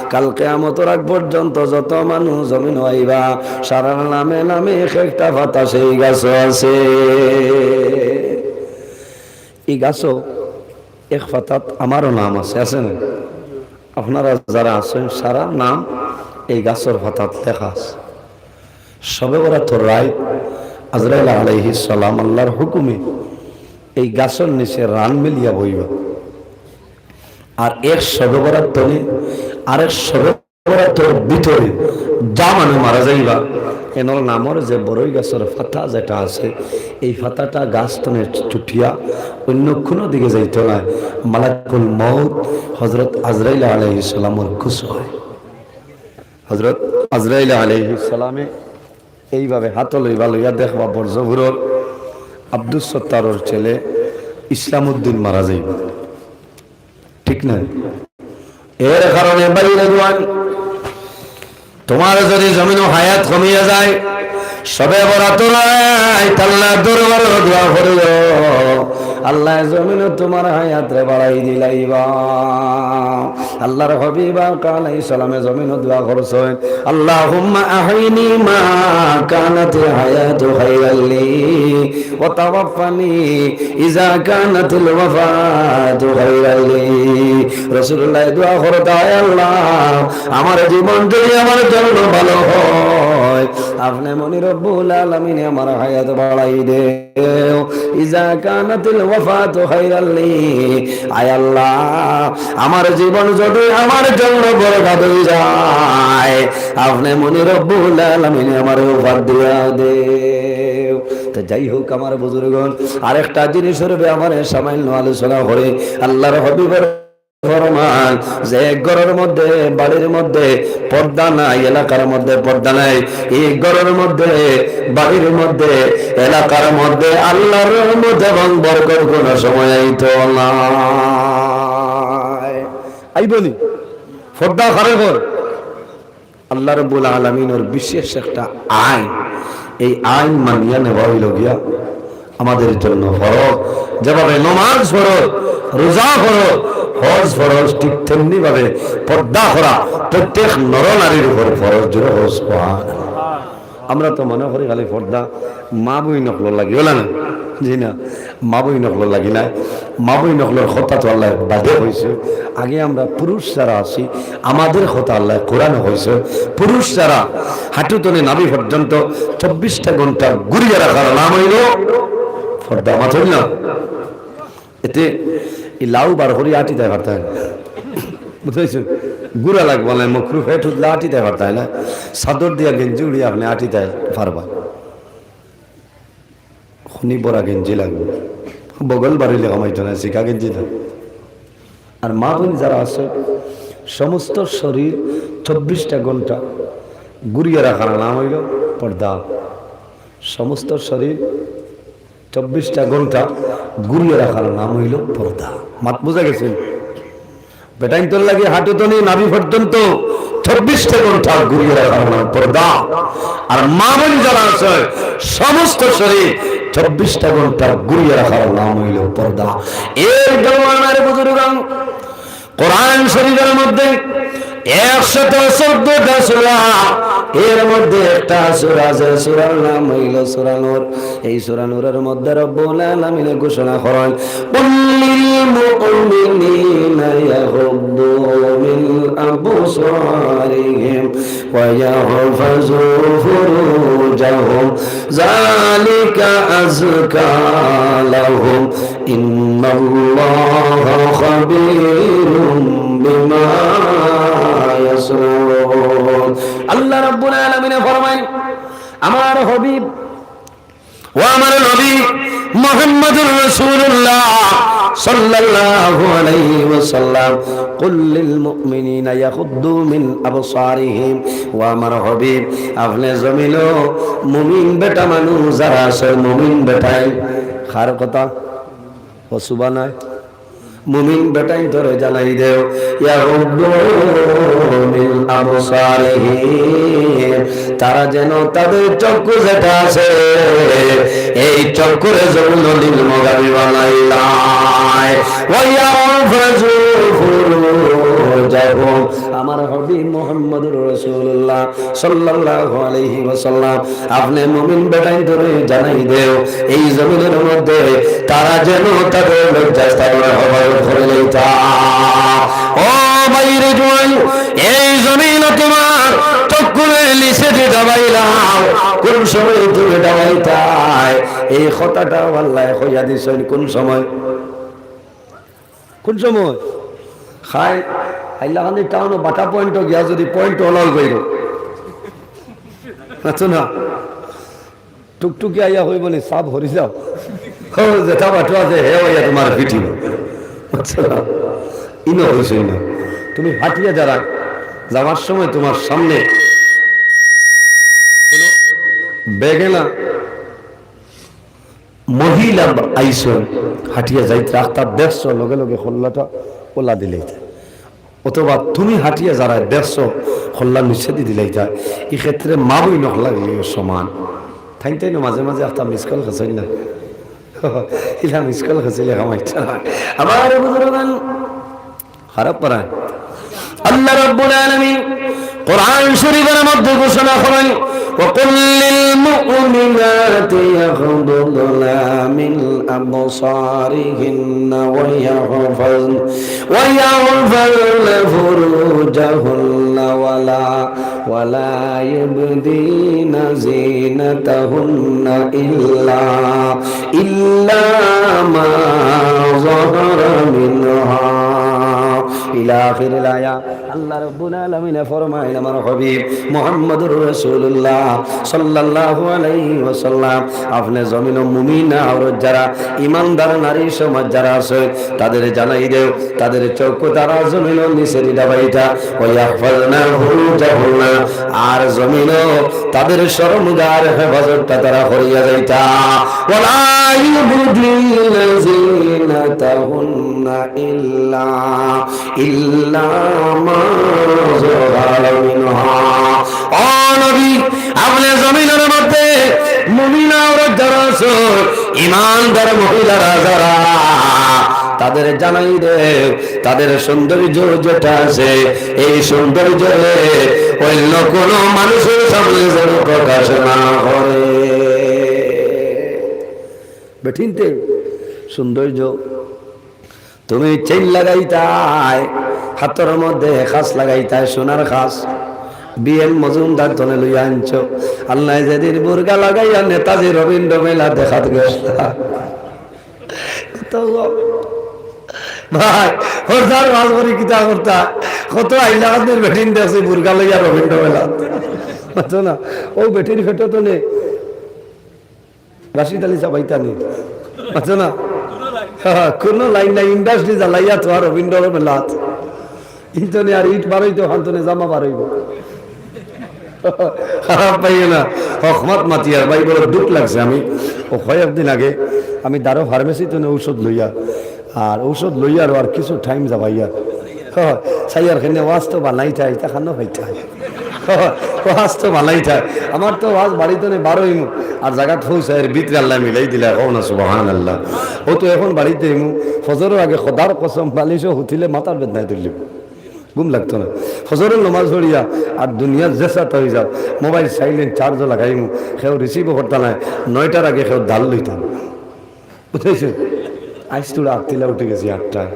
কাল কিয়ামতর আগ পর্যন্ত যত মানুষ জমিনো আইবা, সারার নামে নামে এক একটা পাতা সেই গাছো আছে। এই গাছো এক পাতাত আমারও নাম আছে, আছে না? আপনারা যারা আছেন, সারার নাম এই গাছর পাতাত লেখা আছে। শবে বরাতর রাইত আজরাইল আলাইহিস সালাম আল্লাহর হুকুমে এই গাছর নিচে রান মিলিয়া বইবা। আর এক শবে বরাত তনে আরেক শবে বরাতর ভিতরে যা মানুষ মারা যাইবা, এনর নামর যে বড়ই গাছর পাতা যেটা আছে, এই পাতাটা গাছ তনে ছুটিয়া অন্য কোনো দিকে যাইতো নায়। মালাকুল মউত হযরত আজরাইল আলাইহিস সালামর খুশ হয়। হযরত আজরাইল আলাইহিস সালামে এইভাবে হাতো লইবা, লইয়া দেখবা বর্জপুরর আব্দুস সত্তারর ছেলে ইসলামউদ্দিন মারা যাইবা। ঠিক না? এর কারণে বাইরে জোয়ান, তোমার যদি জমিনো হায়াত কমিয়া যায়, শবে বরাতর রাইত আল্লাহর দরবারো দোয়া করিও, আল্লায় জমিনো তোমার হায়াতরে বাড়াই দিলাইবা। আল্লাহর হাবিব আকা আলাইহিস সালামে জমিনো দোয়া করছইন, "আল্লাহুম্মা আহইনি মা কানাতিল হায়াতু খাইরাল লি, ওয়া তাওয়াফফানি ইযা কানাতিল ওয়াফাতু খাইরাল লি।" রাসূলুল্লাহ দোয়া করতা, "আয় আল্লাহ, আমার জীবন যদি আমার জন্য ভালো হয়, আপনে মনি রব্বুল আলামিনে আমার হায়াত বাড়াই দেও। ইযা কানাতিল ওয়াফাতু খাইরাল লি, আয় আল্লাহ, আমার জীবন যদি আমার জন্য বরবাদ হয়ে যায়, আপনে মনি রব্বুল আলামিনে আমার ওফাত দিয়া দেও।" তো যাই হোক, আমার বুজুর্গণ, আরেকটা জিনিসর ব্যাপারে সামান্য আলোচনা করে আল্লাহর হাবিবর ফরমান যে এক ঘরর মধ্যে, বাড়ির মধ্যে পর্দা নাই, এলাকার মধ্যে পর্দা নাই, এই ঘরর মধ্যে, বাড়ির মধ্যে, এলাকার মধ্যে আল্লাহর রহমত এবং বরকত কোনো সময় আইতো নায়। আইবনি? পর্দা কারে কর? আল্লাহ রাব্বুল আলামিনর বিশেষ একটা আইন, এই আইন মানিয়া নেওয়া হইল গিয়া আমাদের জন্য ফরজ। যেভাবে নমাজ ফরজ, রোজা ফরজ, হজ ফরজ, ঠিক তেমনি ভাবে পর্দা করা প্রত্যেক নরনারীর উপর ফরজ। জোরে কও সুবহানাল্লাহ। আমরা তো মনে করি খালি পর্দা মা বইন অকলর লাগি, অলা না? জি না, মা বইন অকলর লাগি নায়। মা বইন অকলর কথা তো আল্লায় বাদে কইছে। আগে আমরা পুরুষ যারা আছি, আমাদের কথা আল্লায় কোরআনে কইছে। পুরুষ যারা হাঁটু তনে নাভি পর্যন্ত চব্বিশটা ঘন্টা ঘুরিয়া রাখার নাম হইল পর্দা। মাতইন না? এতে ই লাউ বার করি আটিতায় পারতায় না। বুঝছো? গুড়া লাগবো না, মকরু ফেট উঠলে আটিতায় পারতায় না। চাদর দিয়া গেঞ্জি উড়ি আপনে আটিতায় পারবা। খুনি বড়া গেঞ্জি লাগবো। বগল বাড়িলে কামাইতো না, সিকা গেঞ্জি না। আর মা বোন যারা আছে, সমস্ত শরীর চব্বিশটা ঘন্টা ঘুরিয়ে রাখার নাম অইলো পর্দা। সমস্ত শরীর চব্বিশটা ঘন্টা ঘুরিয়ে রাখার নাম অইলো পর্দা। মাত বুঝা গেছে? বেটাইন্তর লাগি হাঁটু তনে নাভি পর্যন্ত চব্বিশটা ঘন্টা ঘুরিয়ে রাখার নাম পর্দা। আর মা বোন যারা আছে, সমস্ত শরীর চব্বিশটা ঘন্টা ঘুরিয়ে রাখার নাম অইলো পর্দা। এর জন্য আমার বুজুর্গান, কোরআন শরীফের মধ্যে একশত চৌদ্দটা সূরা, এর মধ্যে একটা সূরা, যে সূরার নাম অইলো সূরা নূর। এই সূরা নূরের মধ্যে রব্বুল আলামিনে ঘোষণা করেন, "কুল লিল মুমিনিনা ইয়াগুদ্দু মিন আবসারিহিম ওয়া ইয়াহফাযু ফুরুজাহুম, যালিকা আযকা লাহুম, ইন্নাল্লাহা খাবীরুম বিমা ইয়াসনাউন।" আল্লাহ রাব্বুল আলামিনে ফরমাইন, আমার হাবিব, ও আমার নবী মুহাম্মদুর রাসূলুল্লাহ সাল্লাল্লাহু আলাইহি ওয়াসাল্লাম, "কুল লিল মুমিনিনা ইয়াগুদ্দু মিন আবসারিহিম।" ও আমার হাবিব, আপনে জমিনো মুমিন বেটা মানুষ যারা আছে, মুমিন বেটাইন, কার কথা? ও সুবহানাল্লাহ। মুমিন বেটাইন্তরে জানাই দেও, ইয়াগুদ্দু মিন আবসারিহিম, তারা যেন তাদের চক্ষু যেটা আছে, এই চক্ষুরে জমিনো নিম্নগামী বানাইলায়। ওয়া ইয়াহফাযু ফুরুজাহুম, আমার হাবিব মুহাম্মদুর রাসূলুল্লাহ সাল্লাল্লাহু আলাইহি ওয়াসাল্লাম, আপনে মুমিন বেটাইন্তরে জানাই দেও, এই জমিনের মধ্যে তারা যেন তাদের লজ্জাস্থানরে হেফাজত করি লইতা। ও ভাইরে জোয়ান, এই জমিনো তোমার চক্ষুরে নিচেদি দাবাইলাম, কোন সময় তুমি দাবাইতায়? এই কথাটা আল্লায় কইয়া দিছইন। কোন সময়? কোন সময়? খাই, হাইলাকান্দি টাউনো বাটা পয়েন্টো গিয়া যদি পয়েন্ট অলাল কইরো, আচ্ছা না, টুকটুকি আইয়া কইবো নি, "সাব হরি যাও।" ও, যেটা বাটো আছে, হে আইয়া তোমার পিটিব। আচ্ছা না, ইনো হইছে না। তুমি হাঁটিয়া যারা, যাওয়ার সময় তোমার সামনে কোনো বেগেলা মহিলা আইসন, হাঁটিয়া যাইতে রাস্তা দেখছো, লগে লগে খল্লাটা ওলা দিলাইতা, অথবা তুমি হাঁটিয়া যারা দেখছো, খল্লা নিচেদি দিলাইতা। এই ক্ষেত্রে মা বইন হকল লাগলেও সমান। তাইন তাইন মাঝে মাঝে একটা মিস কল খেছইন না, ইলা মিস কল খেছিলে কামাইতা। আমার বুজুর্গান, খারাপ পারা। আল্লাহ রাব্বুল আলামিন কোরআন শরীফের মধ্যে ঘোষণা করেন, "ওয়া কুল লিল মুমিনাতি ইয়াগুদুনা মিন আবসারিহিন্না ওয়া ইয়াহফাজ-, ওয়া ইয়াহফাজনা ফুরুজাহুন্না ওয়া লা, ওয়া লা ইউবদিনা জিনাতাহুন্না ইল্লা, ইল্লা মা যাহারা মিনহা।" ইলা আখিরিল আয়া। আল্লাহ রাব্বুল আলামিনে ফরমাইন, আমার হাবিব মুহাম্মদুর রাসূলুল্লাহ সাল্লাল্লাহু আলাইহি ওয়াসাল্লাম, আপনে জমিনো মুমিনা আওরত যারা, ইমানদার নারী সমাজ যারা আছে, তাদের জানাই দেও, তাদের চক্ষু তারা জমিনো নিচেদি দাবাইতা, ওয়া ইয়াহফাজনা ফুরুজাহুন্না, আর জমিনো তাদের শরমগার হেফাজতটা তারা করিয়া যাইতা। ওয়ালা ইউবদিনা জিনাতাহুন্না ইল্লা, ইল্লা মা যাহারা মিনহা। ও নবী, আপনে জমিনের মধ্যে মুমিনা আওরত যারা আছে, ইমানদার মহিলারা যারা, তাদের জানাই দে, তাদের সৌন্দর্য যেটা আছে, এই সৌন্দর্য অন্য কোনো মানুষের সামনে যেন প্রকাশ না করে। বেটিন্তে সৌন্দর্য, তুমি চেইন লাগাইতায়, হাতর মধ্যে খাস লাগাইতায়, সোনার খাস। বি এম মজুমদার তনে লইয়া আনছো। আল্লায় যেদিন বুরকা লাগাইয়া নেতাজি রবীন্দ্র মেলা দেখাত গেছলা, তো, ভাই, পর্দার ওয়াজ করি কিতা করতা? কত আইলা কান্দির বেটিন দেখছি বুরকা লইয়া রবীন্দ্র মেলাত। বুঝছো না? ও বেটির পেটো তো নেই। রাশিদ আলী সাব আইতা নি। বুঝছো না? হ্যাঁ, কোনো লাইন নাই, ইন্ডাস্ট্রি জ্বালাইয়া তো আর রবীন্দ্র মেলাত। ইন্তনে আর ইট বারইতো, হান্তনে জামা বারইবো। খারাপ পাইও না, হকমাত মাতিয়ার ভাই, বড় দুখ লাগছে। আমি ও কয়েকদিন আগে আমি দারো ফার্মেসি তো ঔষধ লইয়া, আর ঔষধ লইয়া আর, আর কিছু টাইম যাবাইয়া। হ, চাইয়ার খেনে ওয়াজ তো বানাই থাই, তা খানো খাই থাই। হ, ওয়াজ তো বানাই থাই। আমার তো ওয়াজ বাড়িত নে বারইমু, আর জাগাত পৌঁছায় এর ভিতরে আল্লাহ মিলাই দিলা, কও না সুবহানাল্লাহ। ও তো এখন বাড়িত যাইমু, ফজরর আগে খোদার কসম বালিশো হুতিলে মাথার বেদনায় তুললিব। ঘুম লাগতো না। ফজরর নমাজ পড়িয়া আর দুনিয়া যেসাতা অই যাও, মোবাইল সাইলেন্ট চার্জও লাগাইমু, কেউ রিসিভও করতা নায়, নয়টার আগে কেউ ডাল লইতাম। বুঝাইছো? আইজ তোরা আটতিলা উঠি গেছি আটটায়,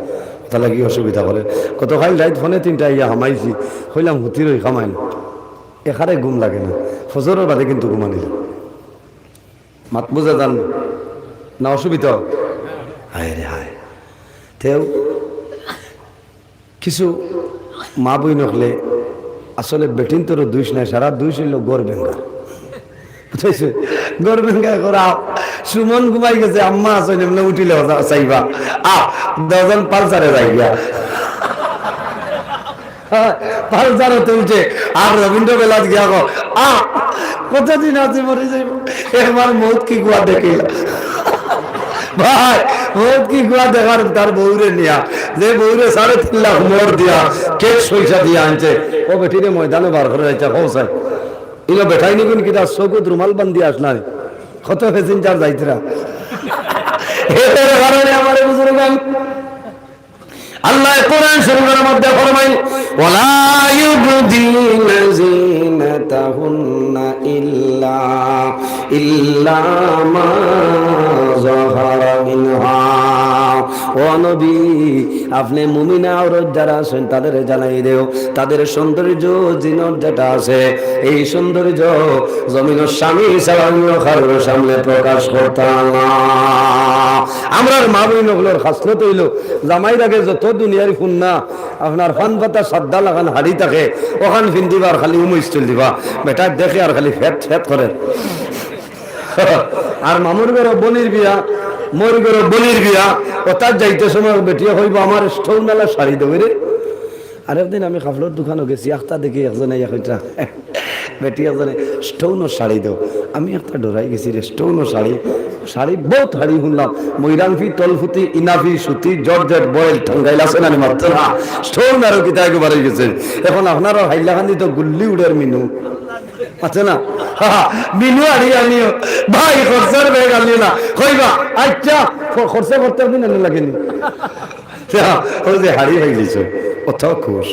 তাহলে কি অসুবিধা করে? গতকাল রাইত ফোনে তিনটা আইয়া হামাইছি, কইলাম হুতির ওই কামাই না, এখানে ঘুম লাগে না, ফজরর বাদে কিন্তু ঘুমানি যায়। মাত বুঝা যার না? না অসুবিধা? হায় রে হায়। তেও কিছু মা বইন অকলে আসলে বেটিন্তরও দুষ নাই, সারা দুষ অইলো ঘর ভেঙ্গা। বুঝাইছো? ঘর ভেঙ্গা করা। সুমন ঘুমাই গেছে, আম্মা আছইন, এমনে উঠিলে চাইবা। আহ, দশজন পালসারে যাই গিয়া। হ্যাঁ, পালসারও তুলছে, আর রবীন্দ্র মেলাত গিয়া কো, আহ, কতদিন আছে মরি যাইব, একবার মউত কি কুয়া দেখিলা। ভাই, মউত কি কুয়া দেখার তার বউরে নিয়া, যে বউরে সাড়ে তিন লাখ মোহর দিয়া, ক্যাশ পয়সা দিয়া আনছে, ও বেটিরে ময়দানো বার করি যাইতা, কও চাই। ইনো বেটাইনি গুন কিতা চকুত রুমাল বান্দি আছলা নি? কত প্যাসেঞ্জার যাইতরা। এর কারণে আমার বুজুর্গান আল্লাহ কোরআন শরীফের মধ্যে ফরমাইন, "ওয়ালা ইউবদিনা জিনাতাহুন্না ইল্লা, ইল্লা মা যাহারা মিনহা।" ও নবী, আপনে মুমিনা আওরত যারা আছইন, তাদের জানাই দেও, তাদের সৌন্দর্য জিনত যেটা আছে, এই সৌন্দর্য জমিনর স্বামী ছাড়া অন্য কারোর সামনে প্রকাশ করতা না। আমরার মা বইন অকলর খাসলত অইলো, জামাইর আগে যত দুনিয়ার ফুন্না, আপনার পান পাতা সাদ্দা লাখান হাড়ি থাকে, অখান ফিন্দিবা আর খালি উমইস চল দিবা। বেটা দেখে আর খালি ফেট ফেট করে। আর মামুর ঘরো বইনর বিয়া, মোর ঘরো বইনর বিয়া, অতাত যাইতে সময় বেটিয়ে কইবো, "আমার স্টোনআলা শাড়ি দেও রে।" আরেকদিন আমি কাপড়র দোকানো গেছি, আখতা দেখি একজনে ইয়া কইতরা, বেটি একজনে, "স্টোনর শাড়ি দেও।" আমি একটা ডরাই গেছি রে, স্টোনর শাড়ি, শাড়ি বউত শাড়ি হুনলাম, ময়রাংফি, তলফুতি, ইনাফি, সুতি, জর্জেট, বয়েল, টাঙ্গাইল আছে না নি মাত্র না, স্টোন আরো কিতা একেবারে গেছে। এখন আপনারা হাইলাকান্দি তো গুল্লি উড়ের মিনু। আছে না? মিনু আড়ি আনিও। ভাই, খরচর ব্যাগ আনিও না। কইবা, "আচ্ছা, খ-, খরচা করতে আপনি নানু লাগেনি।" ওই যে হাড়ি হয়ে গেছে, অত খুশ।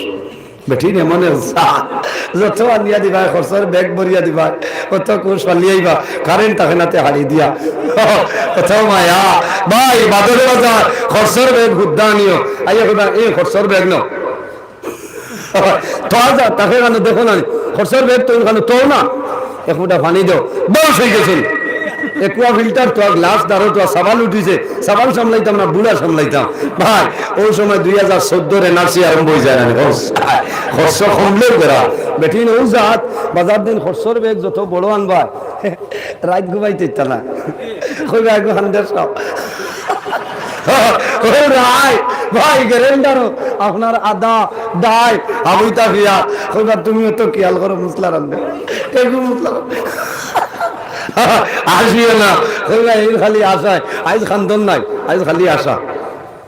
বেটি নে মনে যত আনিয়া দিবা, খরচর ব্যাগ ভরিয়া দিবা, অত খুশ পালিয়াইবা। কারেন্ট থাকে নাতে হাড়ি দিয়া। অত মায়া। ভাই, বাদরে বাজার, খরচর ব্যাগ হুদ্দা আনিও। আইয়া কইবা, "এই খরচর ব্যাগ নাও।" তো আজ আর তাকে কেন দেখো না, খরচর ব্যাগ তো ওখানে তো না, এক ফুটা পানি দাও, বস হয়ে গেছে। একুয়া ফিল্টার তো, গ্লাস দারো তো, সাবাল উঠিছে, সাবাল সামলাইতাম না, বুড়া সামলাইতাম। ভাই, ওই সময় দুই হাজার চোদ্দর এনআরসি আরম্ভ হয়ে যায় না, খরচ, খরচ কমলেও বেড়া। বেটিন ও জাত, বাজার দিন খরচর ব্যাগ যত বড় আনবা, রাইত ঘুমাইতে ইচ্ছা না। কইবা, "এগো হান্দার সাহেব।" ও রাই, ভাই, গ্রাইন্ডারও আপনার আদা, ডাই, আবুইতা ফিয়া। কইবা, "তুমিও তো খেয়াল করো মশলা রান্ধে।" এগো মশলা রান্ধে। আসিও না। কইবা, "এই খালি আশায়, আইজ খান্দন নাই, আইজ খালি আশা।"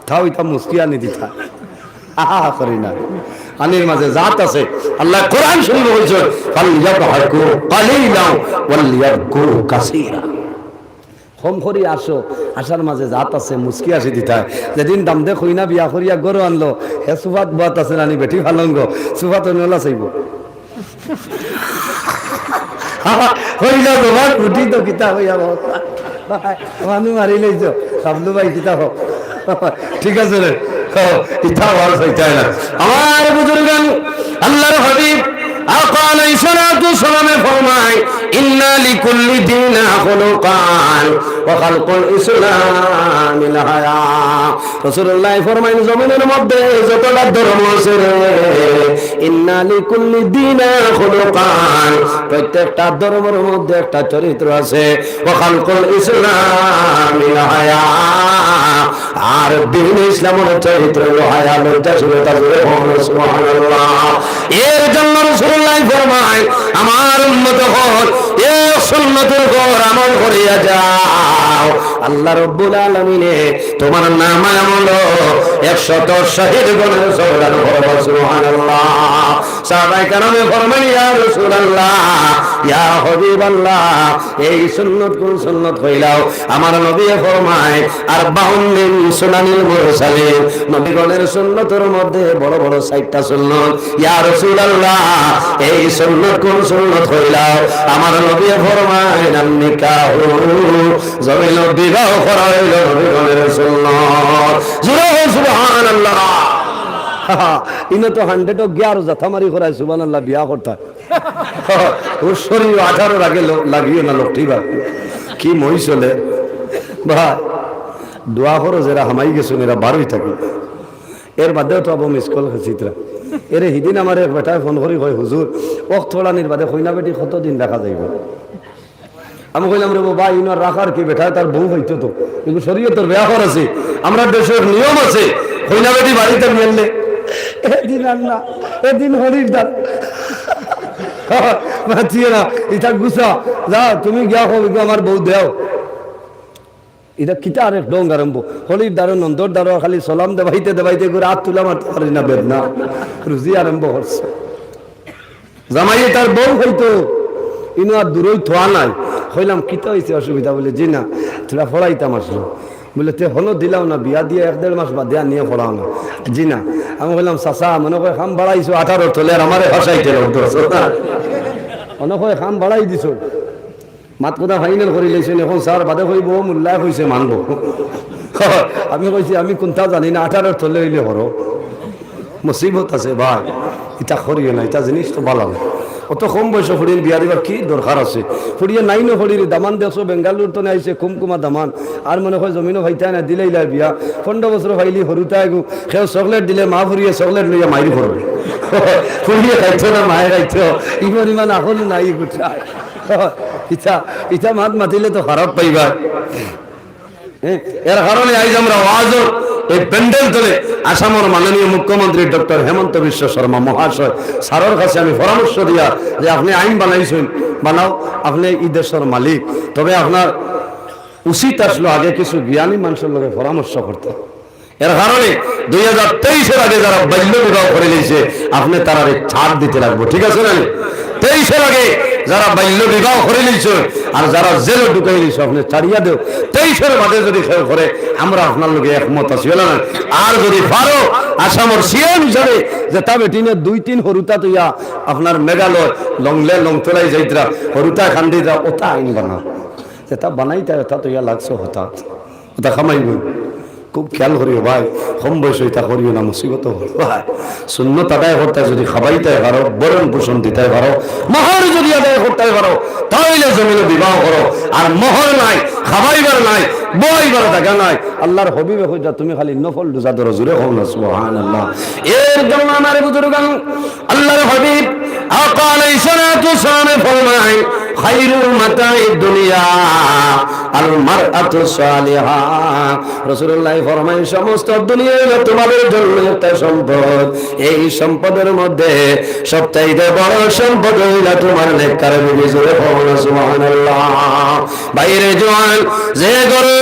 তাও ইতা মুস্কি আনি দিতা। আহা, করি না। আনির মাঝে জাত আছে। আল্লাহ কোরআন শরীফে বলছেন, "ফালইয়াদহাকু কালিলাও ওয়ালইয়াবকু কাসীরা।" কম করি আসো, আশার মাঝে জাত আছে, মুস্কি আসি দিতায়। যেদিন দামদে কইনা বিয়া করিয়া গরু আনলো, হে সুফাত বাত আছে নানি বেটি ফালঙ্গ, সুফাত অনলা চাইব। হইল তোমার উঠি তো কিতা হইয়া বাবা। মানু মারি লইছ, সাবলু ভাই কিতা হোক। ঠিক আছে রে, ইতা আবার হইতায় না। আমার বুজুর্গান, আল্লাহর হাবিব, আকা আলাইহিস সালাতু ওয়াস সালামে ফরমায়, ইন্না লিকুল্লি দিনা খুলুকান ওয়া খালকুল ইসলামিল হায়া। রাসূলুল্লাহ ফরমাইন, জমিনর মধ্যে যতটা ধর্ম আছে রে, ইন্না লিকুল্লি দিনা খুলুকান, প্রত্যেকটা ধর্মর মধ্যে একটা চরিত্র আছে। ওয়া খালকুল ইসলামিল হায়া, আর দ্বীন ইসলামর চরিত্র অইলো হায়া, লজ্জাশীলতা। জোরে বলুন সুবহানাল্লাহ। এর জন্য রাসূলুল্লাহ ফরমায়, আমার উম্মত অকল, এ সুন্নতর উপর আমল করিয়া যাও। আল্লাহ রাব্বুল আলামিনে তুমার নামায় আমলো একশত শহীদ গণের সওয়াব দান করবা। সুবহানাল্লাহ। সাহাবায়ে কেরামে ফরমাইন, ইয়া রাসূলুল্লাহ, ইয়া হাবিবাল্লাহ, এই সুন্নত কোন সুন্নত কইলাও? আমার নবীয়ে ফরমায়, আরবাউন মিন সুনানিল মুরসালিন, নবীগণের সুন্নতর মধ্যে বড় বড় চাইরটা সুন্নত। ইয়া রাসূলুল্লাহ, এই সুন্নত কোন সুন্নত কইলাও? আমার নবীয়ে ফরমায়, আন নিকাহু, জমিনো বিবাহ করা অইলো নবীগণের সুন্নত। জোরে বলুন সুবহানাল্লাহ। ইনো তো হান্ড্রেডো গিয়া আরো জাতা মারি করায় সুবহানাল্লাহ বিয়া করতা। ও শরীর আঠারোর আগে ল-, লাগিও না লোক, ঠিক আছে? কি মই চলে? ভাই, দোয়া করো, যেরা হামাই গেছইন, এরা বারোই থাকি। এর বাদেও তো আবু মিস কল খেছিত্রা। এরে হিদিন আমার এক বেটায় ফোন করি কয়, "হুজুর, অক্ত ফড়ানির বাদে কইনা বেটি কতদিন রাখা যাইবো?" আমি কইলাম, "রে বাবা, ইনো রাখার কি বেটায়, তার বউ পাইতো তো। কিন্তু শরীয়তর ব্যাপার আছে, আমরা দেশর নিয়ম আছে, কইনা বেটি বাড়িত আনিলে।" এদিন আর না, এদিন হরির দ্বার। মাতিয়ে না, ইটা গুছা, যা, তুমি গিয়া কও, "ইগু আমার বউ দেও।" ইটা কিতা আরেক ঢং আরম্ভ। হরির দ্বারো, নন্দর দ্বারো, খালি সালাম দেবাইতে দেবাইতে করে আত তুলা মারতে পারি না, বেদনা। রুজি আরম্ভ করছে। জামাইয়ে তার বউ পাইতো, ইনো আর দূরই থোয়া নাই। কইলাম, "কিতা অইছে অসুবিধা?" বলে, "জি না, থুড়া ফড়াইতাম আসলো।" বলে, "তে হনো দিলাও না, বিয়া দিয়া এক দেড় মাস বাদে আনিয়া ফড়াও না।" "জি না।" আমি কইলাম, "চাচা, মনে কয় কাম বাড়াইছো আঠারোর তলে, আর আমারে ফাঁসাইতে লোক ধরছো না।" মনে কয় কাম বাড়াই দিছো। মাত কথা ফাইনাল করি লাইছইন, এখন স্যার বাদে কইবো, "ও মোল্লায় কইছে মানবো।" আমি কইছি, "আমি কুনতা জানি না, আঠারোর তলে অইলে করো।" মুসিবত আছে ভাই, ইতা করিও না, ইতা জিনিস তো ভালা না। অত কম বয়সো ফুড়ির বিয়া দিবার কি দরকার আছে? ফুড়িয়ে নাইনো ফুড়ির দামান দেখছো, বেঙ্গালুর তনে আইছে, কুমকুমা দামান। আর মনে কয় জমিনো পাইতায় না, দিলাইলায় বিয়া। পনরো বছর পাইলি হরুতা এগু, কেউ চকলেট দিলে মা ফুড়িয়ে চকলেট লইয়া মাইর করবো। ফুড়িয়ে খাইতো না, মায়ে খাইতো। ই পরিমাণ আকল নাই গুটায়। ইতা, ইতা মাত মাতিলে তো খারাপ পাইবা। হ্যাঁ, এর কারণে আইজ আমরা ওয়াজর এই প্যান্ডেল তলে আসামর মাননীয় মুখ্যমন্ত্রী ডক্টর হিমন্ত বিশ্ব শর্মা মহাশয় স্যারর কাছে আমি পরামর্শ দিয়া যে আপনে আইন বানাইছইন, বানাও, আপনে ই দেশর মালিক, তবে আপনার উচিত আসলো আগে কিছু জ্ঞানী মানুষর লগে পরামর্শ করতা। এর কারণে দুই হাজার তেইশর আগে যারা বাল্য বিবাহ করি লাইছে, আপনে তারারে ছাড় দিতে লাগবো, ঠিক আছে না? তেইশর আগে যারা বাল্য বিবাহ করি লাইছে আর যারা জেলো ঢুকাই লাইছে, আপনে ছাড়িয়া দেও। তেইশর বাদে যদি কেউ করে, আমরা আপনার লগে একমত আছি, অইলো না? আর যদি পারো, আসামর সিএম হিসাবে যেতা বেটিনে দুই তিন হরুতা থইয়া আপনার মেঘালয়, লংলে, লংতলাই যাইতরা, হরুতা খান্দিতা, ওতা আইন বানাও। যেতা বানাইতা, ওতা থইয়া লাগছো হতা। ওতা কামাইবো। খুব খেয়াল করিও ভাই, কম বয়সো ইতা করিও না, মুসিবত অইবো ভাই। সুন্নত আদায় করতায় যদি খাবাইতায় পারো, ভরণ পোষণ দিতায় পারো, মোহর যদি আদায় করতায় পারো, তাইলে জমিনো বিবাহ করো। আর মোহর নাই, খাবাইবার নাই, বওয়াইবার জাগা নাই, আল্লার হাবিবে কইরা তুমি খালি নফল রোজা ধরো, জোরে কও না সুবহানাল্লাহ। এর জন্য আমার বুজুর্গান, আল্লার হাবিব আকা আলাইহিস সালাতু ওয়াস সালামে ফরমায়, "খায়রু মাতা'আদ দুনিয়া আল মারআতু সালিহা।" রাসূলুল্লাহ ফরমায়, "সমস্ত দুনিয়া অইলো তোমাদের জন্য একটা সম্পদ। এই সম্পদের মধ্যে সবচাইতে বড় সম্পদ অইলো তোমার নেককার বিবি।" জোরে কও না সুবহানাল্লাহ। ভাইরে জোয়ান, যে ঘরো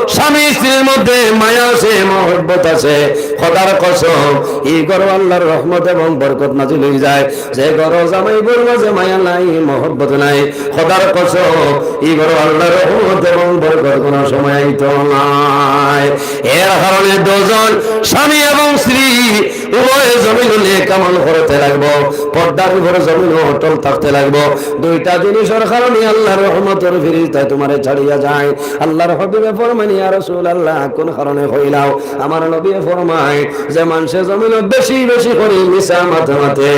স্বামী স্ত্রীর মধ্যে মায়া আছে, মহব্বত আছে, খোদার কসম, ই ঘরো আল্লার রহমত এবং বরকত নাজিল অই যায়। যে ঘরো জামাই বউর মাঝে মায়া নাই, মহব্বত নাই, খোদার কসম, ই ঘরো আল্লার রহমত এবং বরকত কোনো সময় আইতো নায়। এর কারণে দুইজন স্বামী এবং স্ত্রী ও, এই জমিনো নেক আমল করতে লাগবো, পর্দার উপরে জমিনো অটল থাকতে লাগবো। দুইটা জিনিসর কারণে আল্লাহর রহমতর ফিরিস্তায় তুমারে ছাড়িয়া যায়। আল্লাহর হাবিবে ফরমাইন, ইয়া রাসূলুল্লাহ, কুন কারণে কইলাও? আমার নবীয়ে ফরমাইন যে মানষে জমিনো বেশি বেশি করি মিছা মাত মাতে,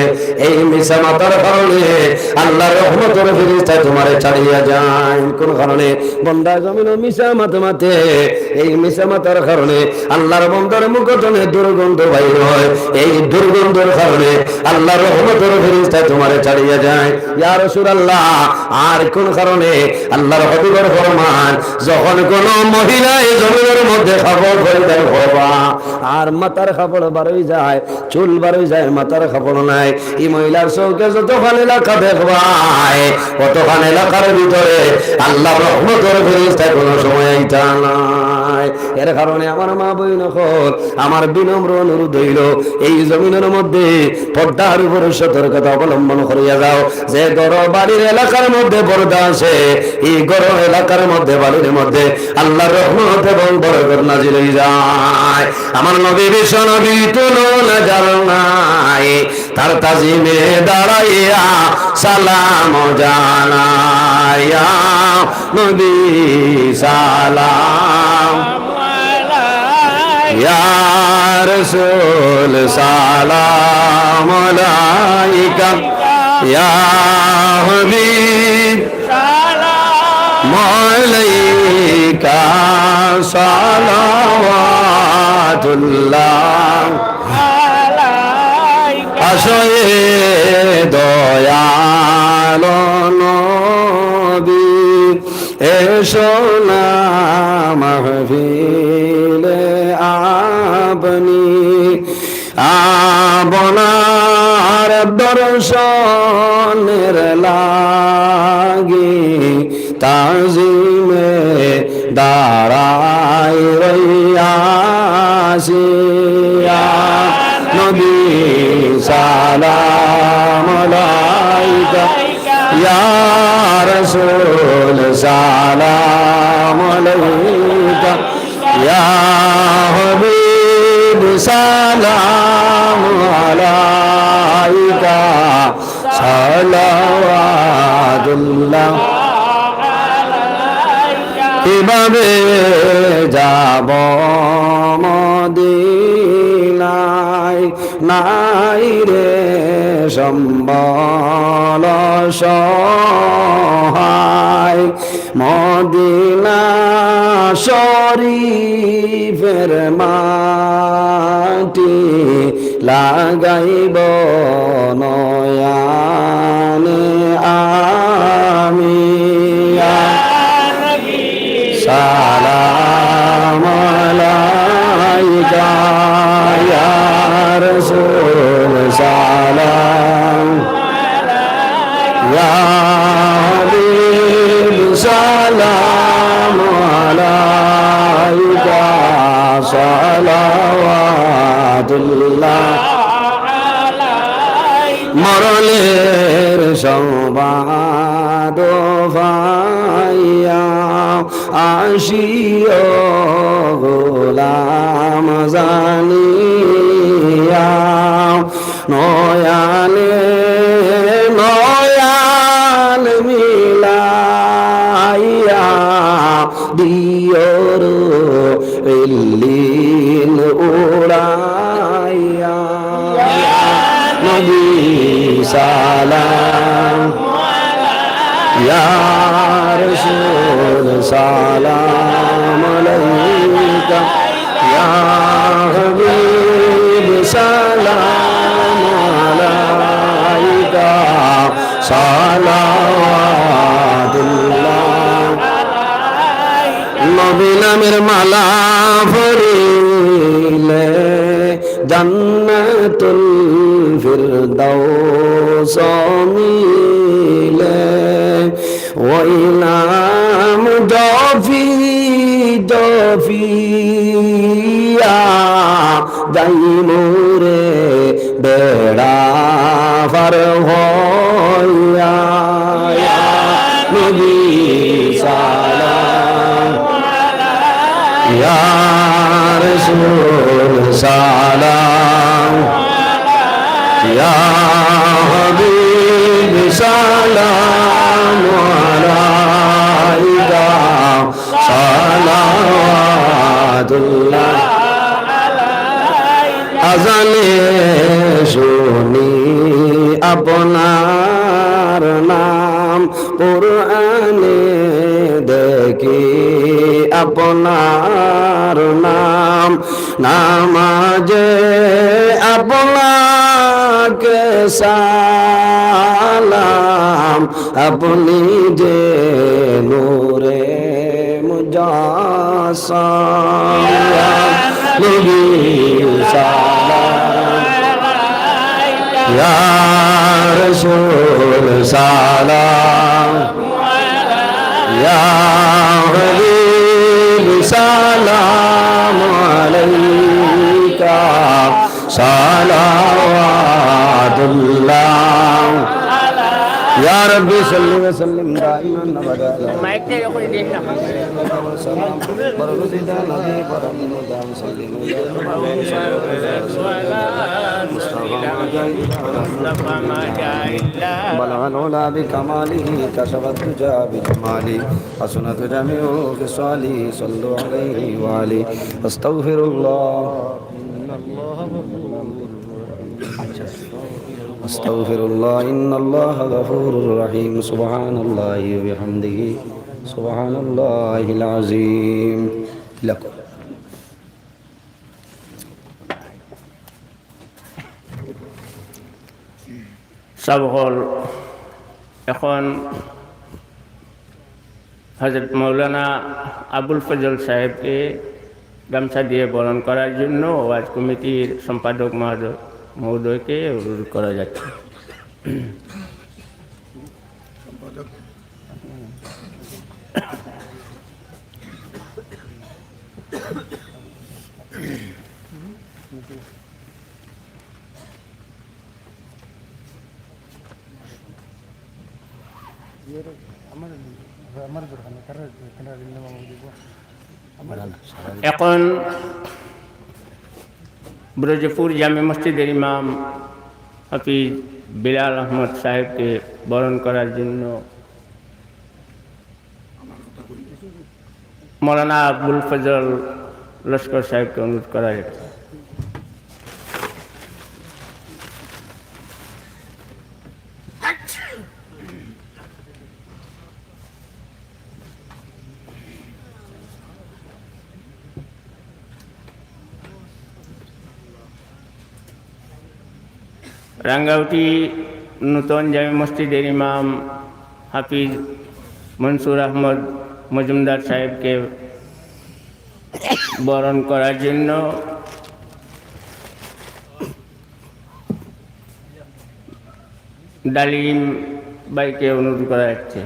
এই মিছা মাতার কারণে আল্লাহর রহমতর ফিরিস্তায় তুমারে ছাড়িয়া যায়। কুন কারণে? বন্দায় জমিনো মিছা মাত মাতে, এই মিছা মাতার কারণে আল্লাহর বন্দার মুখ থনে দুর্গন্ধ বাইর হয়, এই দুর্গন্ধর কারণে আল্লাহর রহমতর ফিরিস্তায় তুমারে ছাড়িয়া যায়। ইয়া রাসূলুল্লাহ, আর কুন কারণে? আল্লাহর হাবিবে ফরমাইন, যখন কুনু মহিলায় জমিনর মধ্যে কাপড় পরিধান করবা, আর মাথার কাপড় বারই যায়, চুল বারই যায়, মাথার কাপড় নাই, ই মহিলার চউখে যতখান এলাকা দেখবায়, অতখান এলাকার ভিতরে আল্লাহর রহমতর ফিরিস্তা কুনু সময় আইতা নায়। এর কারণে আমার মা বইন অকল, আমার বিনম্র অনুরোধ অইলো, এই জমিনর মধ্যে পর্দার উপরে সতর্কতা অবলম্বন করিয়া যাও। যে ঘর বাড়ির এলাকার মধ্যে পর্দা আছে, ই ঘর এলাকার মধ্যে, বাড়ির মধ্যে আল্লাহর রহমত এবং বরকত নাজিল অই যায়। আমার নবী, বিশ্ব নবী, তুলনা যার নাই, তার তাজিমে দাঁড়াইয়া সালাম জানাইয়া নবী সালাম। ইয়া রাসূল সালাম আলাইকা, ইয়া হাবিব সালাম আলাইকা, সালাওয়াতুল্লাহ আলাইকা। আসো এ দয়াল নবী, এসো না মাহফিলে আপনি, আপনার দর্শনের লাগি তাজিমে দাঁড়াই রইয়াছি। ইয়া নবী সালাম আলাইকা, ইয়া রাসূল সালাম আলাইকা, ইয়া হাবিব সালাম আলাইকা, সালাওয়াতুল্লাহ। কিভাবে যাব মদিনায়, নাই রে সম্বল সহায়। মদিনা শরীফের মাটি লাগাইব নয়নে আমি। সালাম আলাইকা ইয়া রাসূল সালাম। ইয়া হাবিব সালাম আলাইকা সালাওয়াতুল্লাহ। মরণের সংবাদ পাইয়া আসিও গোলাম জানিয়া, নয়নে নয়ন মিলাইয়া দিও রু ইল্লিন উড়াইয়া। নবী সালাম, ইয়া রাসূল সালাম আলাইকা, ইয়া হাবিব সালাম আলাইকা, সালাওয়াতুল্লাহ। নবী নামের মালা পড়িলে জান্নাতুল ফিরদাউস মিলে। ওই নাম জপি জপিয়া যাইমু রে বেড়া পার হইয়া। ইয়া নবী সালাম, ইয়া রাসূল সালাম। يا حبيب سلام عليك صلوات الله. আজানে শুনি আপনার নাম, কোরআনে দেখি আপনার নাম, নামাজে আপনাকে সালাম, আপনি যে নূরে মুজাসসাম। ইয়া নবী সালাম, ইয়া রাসূল সালাম, ইয়া হাবিব সালাম আলাইকা সালাওয়াতুল্লাহ। ইয়া রাব্বি সাল্লি ওয়া সাল্লিম দাইমান আবাদা। মাইকটা ইয়ে করে দিন না। بلغ العلا بكماله، كشف الدجى بجماله، حسنت جميع خصاله، صلوا عليه وآله. أستغفر الله. أستغفر الله، إن الله غفور رحيم. سبحان الله وبحمده، سبحان الله العظيم. لكم. সব হল। এখন হযরত মৌলানা আবুল ফজল সাহেবকে গামছা দিয়ে বরণ করার জন্য ওয়াজ কমিটির সম্পাদক মহোদয়, মহোদয়কে অনুরোধ করা যাচ্ছে। এখন ব্রজপুর জামে মসজিদের ইমাম হাফিজ বিলাল আহমদ সাহেবকে বরণ করার জন্য মৌলানা আবুল ফজল লস্কর সাহেবকে অনুরোধ করা যাচ্ছে। রাঙ্গাউটি নতুন জামে মসজিদের ইমাম হাফিজ মনসুর আহমদ মজুমদার সাহেবকে বরণ করার জন্য ডালিম ভাইকে অনুরোধ করা যাচ্ছে।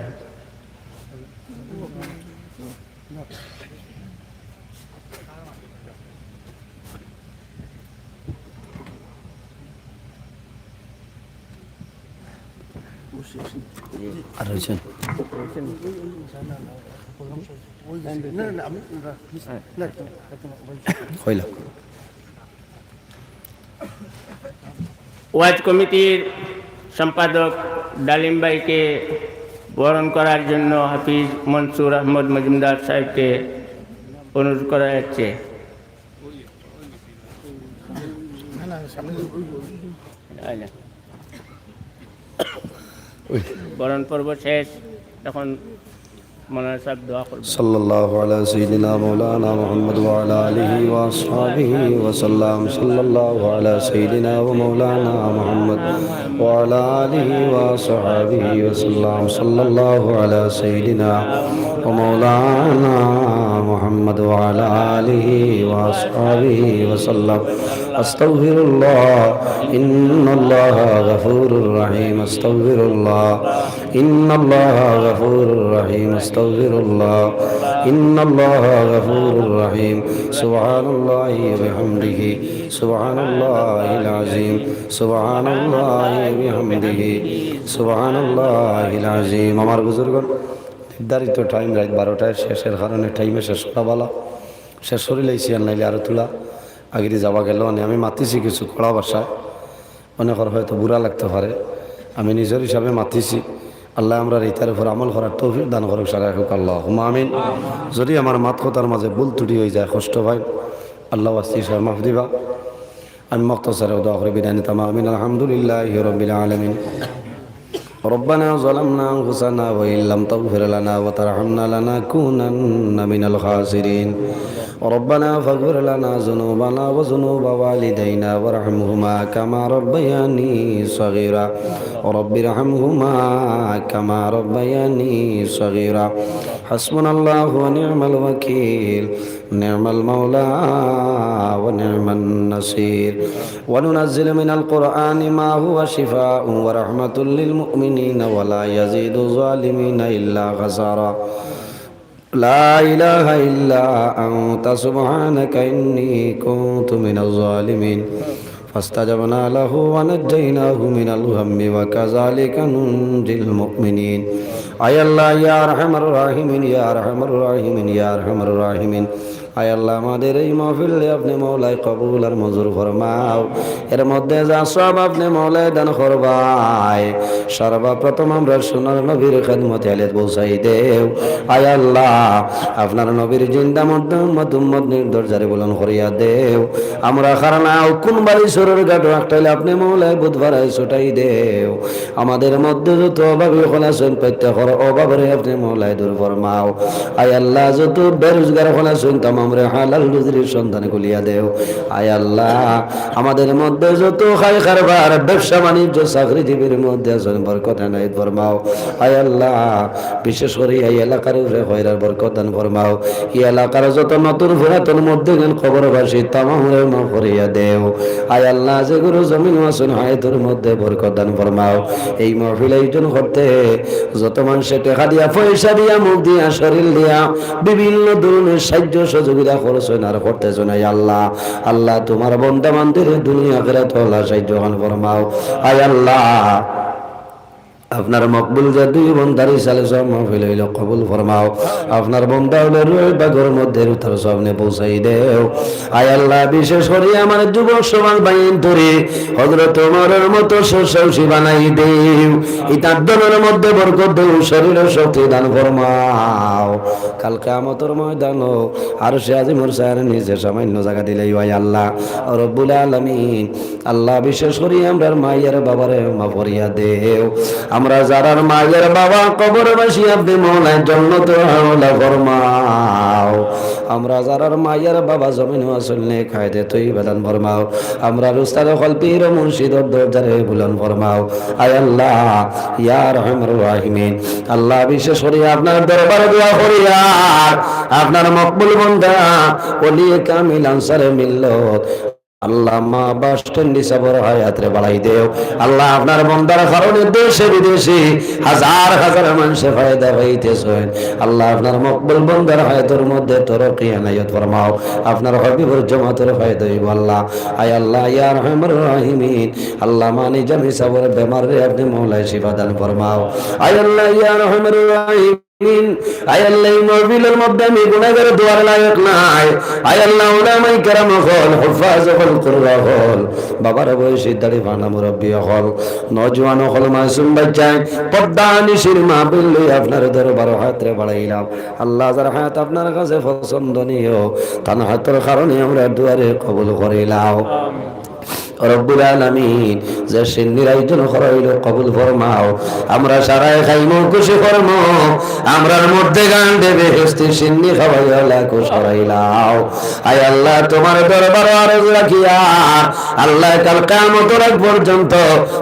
আর রয়েছেন। হইল। ওয়াজ কমিটির সম্পাদক ডালিম ভাইকে বরণ করার জন্য হাফিজ মনসুর আহমদ মজুমদার সাহেবকে অনুরোধ করা যাচ্ছে। বরণ পর্ব শেষ, এখন মৌলানা সাহেব দোয়া করবেন। صلى الله على سيدنا مولانا محمد وعلى آله وأصحابه وسلم. صلى الله على سيدنا ومولانا محمد وعلى آله وأصحابه وسلم. صلى الله على سيدنا ومولانا محمد وعلى آله وأصحابه وسلم. أستغفر الله، إن الله غفور رحيم. أستغفر الله، إن الله غفور رحيم. أستغفر الله، إن الله غفور رحيم. سبحان الله وبحمده، سبحان الله العظيم، سبحان الله وبحمده، سبحان الله العظيم. আমার বুজুর্গণ, নির্ধারিত টাইম রাইত বারোটায় শেষের কারণে টাইমে শেষ করা ভালা। শেষ করি লাইছি, আর নাইলে আরো তুলা আগেদি যাওয়া গেল। মানে আমি মাতিছি কিছু কড়া ভাষায়, অনেকর হয়তো বুরা লাগতে পারে, আমি নিজর হিসাবে মাতিছি। আল্লায় আমরারে ইতার উপর আমল করার তৌফিক দান করউক, সারায় কউক আল্লাহুম্মা আমিন। যদি আমার মাত কথার মাঝে ভুল ত্রুটি অইযায়, কষ্ট পাইন, আল্লার ওয়াস্তে সারায় মাফ দিবা। আমি মুখতাসারে দোয়া করি বিদায় নিতাম। আমিন। আলহামদুলিল্লাহি রাব্বিল আলামিন। ربنا ظلمنا أنفسنا وإن لم تغفر لنا وترحمنا لنكونن من الخاسرين. ربنا فاغفر لنا ذنوبنا وذنوب والدينا وارحمهما كما ربياني صغيرا. رب ارحمهما كما ربياني صغيرا. حسبنا الله ونعم الوكيل. نعم المولى ونعم النصير. وننزل من القرآن ما هو شفاء ورحمة للمؤمنين ولا يزيد الظالمين إلا خسارا. لا إله إلا أنت سبحانك إني كنت من الظالمين. فاستجبنا له ونجيناه من الغم وكذلك ننجي المؤمنين. আয় আল্লাহ, ইয়া আরহামার রাহিমিন, ইয়া আরহামার রাহিমিন, ইয়া আরহামার রাহিমিন। আয় আল্লাহ, আমাদের এই মাহফিল আপনে মওলায় কবুল আর মঞ্জুর ফরমাও। এর মধ্যে যা সওয়াব আপনে মওলায় দান করবায়, সর্বপ্রথম আমরা সোনার নবীর খেদমতে আলিয়াত পৌঁছাই দেও। আয় আল্লাহ, আপনার নবীর জিন্দা মুর্দা উম্মত উম্মতনির দরজারে বুলন্দ করিয়া দেও। আমরা কারো না, কোন বাড়ি সরর ঘাটো আটকাইলে আপনে মওলায় বুধবারায় ছুটাই দেও। আমাদের মধ্যে যত অভাবী অকল আছইন, প্রত্যেকর অভাবরে আপনে মওলায় দূর ফরমাও। আয় আল্লাহ, যত বেরোজগার অকল আছইন, তামামরে হালাল রুজির সন্ধান খুলিয়া দেও। আয় আল্লাহ, আমাদের মধ্যে যত খাই কারবার, ব্যবসা বাণিজ্য, চাকরিজীবীর মধ্যে আছইন, বরকত এনায়েত ফরমাও। আয় আল্লাহ, বিশেষ করি এই এলাকার উপরে খয়রার বরকত দান ফরমাও। এই এলাকার যত নতুন পুরাতন মুর্দেগান কবরবাসী তামামরে মাফ করিয়া দেও। আয় আল্লাহ, যেগুলো জমিন আছইন হায়াতর মধ্যে বরকত দান ফরমাও। এই মাহফিল আয়োজন করতে যত মানষে টেকা দিয়া, পয়সা দিয়া, মুখ দিয়া, শরীর দিয়া, বিভিন্ন ধরনের সাহায্য সহযোগিতা করছইন আর করতেছইন, আয় আল্লাহ, আল্লাহ তোমার বন্দা বান্দিরে দুনিয়া আখিরাত আল্লাহ সাহায্য খান ফরমাও। আয় আল্লাহ, আপনার মকবুল যে দুই বন্দার ইসালে সব মাহফিল অইলো কবুল ফরমাও। আপনার বন্দা অকলর রুহে পাকর মধ্যে রুতার সবনে পৌঁছাই দেও। আয় আল্লাহ, বিশেষ করি আমার যুবক সমাজ বাইন তরি হযরত ওমরর মতো সুসাহসী বানাই দেও। ইতার দলের মধ্যে বরকত দেও, শরীরে শক্তি দান ফরমাও। কাল কিয়ামতর ময়দানো আরশে আজিমর ছায়ার নিচে সামান্য জাগা দিলাইও, আয় আল্লাহ রব্বুল আলামিন। আল্লাহ, বিশেষ করি আমরার মাই আর বাবারে মাফ করিয়া দেও। আমরা যারার মাই আর বাবা কবরবাসী, আপনে মওলায় জন্নতর আলা ফরমাও। আমরা যারার মাই আর বাবা জমিনো আছইন, নেক হায়াতে তৈয়বা দান ফরমাও। আমরার উস্তাদ অকল পীর ও মুর্শিদর দরজারে বুলন্দ ফরমাও। আয় আল্লাহ, ইয়া আরহামার রাহিমিন, আল্লাহ, বিশেষ করি আপনার দরবারে দোয়া করি আর আপনার মকবুল বন্দা, ওলিয়ে কামিল আনসারে মিল্লত, আল্লাহ, মা বাস স্ট্যান্ড হিসাবর হায়াতরে বাড়াই দেও। আল্লাহ, আপনার বন্দার কারণে দেশে বিদেশে হাজার হাজার মানষে ফায়দা পাইতেছইন। আল্লাহ, আপনার মকবুল বন্দার হায়াতর মধ্যে তরক্কি এনায়েত ফরমাও। আপনার হাবিবর জমাতর ফায়দা অইবো আল্লাহ। আয় আল্লাহ, ইয়া আরহামার রাহিমিন, আল্লাহ, মানি জামি সাবর বেমাররে আপনে মওলায় শিফা দান ফরমাও। আয় আল্লাহ, ইয়া আরহামার রাহিমিন, আয় আল্লাহ, এই মাহফিলর মধ্যে আমি গুনাহগার দোয়ার লায়ক নায়। আয় আল্লাহ, উলামায়ে কেরাম অকল, হুফাজ অকল, কুররা অকল, বাবার বয়সী দাড়ি পাকা মুরব্বি অকল, নওজোয়ান অকল, মাসুম বাচ্চাইন, পর্দানিশিন মা-বইন লইয়া আপনার দরবারো হাতরে বাড়াইলাম। আল্লাহ, যার হাত আপনার কাছে পছন্দনীয়, তান হাতর কারণে আমরার দোয়ারে কবুল করিলাও। রব্বুল আলামিন, যে শিন্নির আয়োজন করা অইলো, কবুল ফরমাও। আমরা সারায় খাইমু, খুশি করমু। আমরার মুর্দেগানরে বেহেশতি শিন্নি খাওয়াইয়া আল্লাহ খুশ করাইলাও। আয় আল্লাহ, তোমার দরবারো আরজ রাখিয়ার, আল্লাহ, কাল কিয়ামতর আগ পর্যন্ত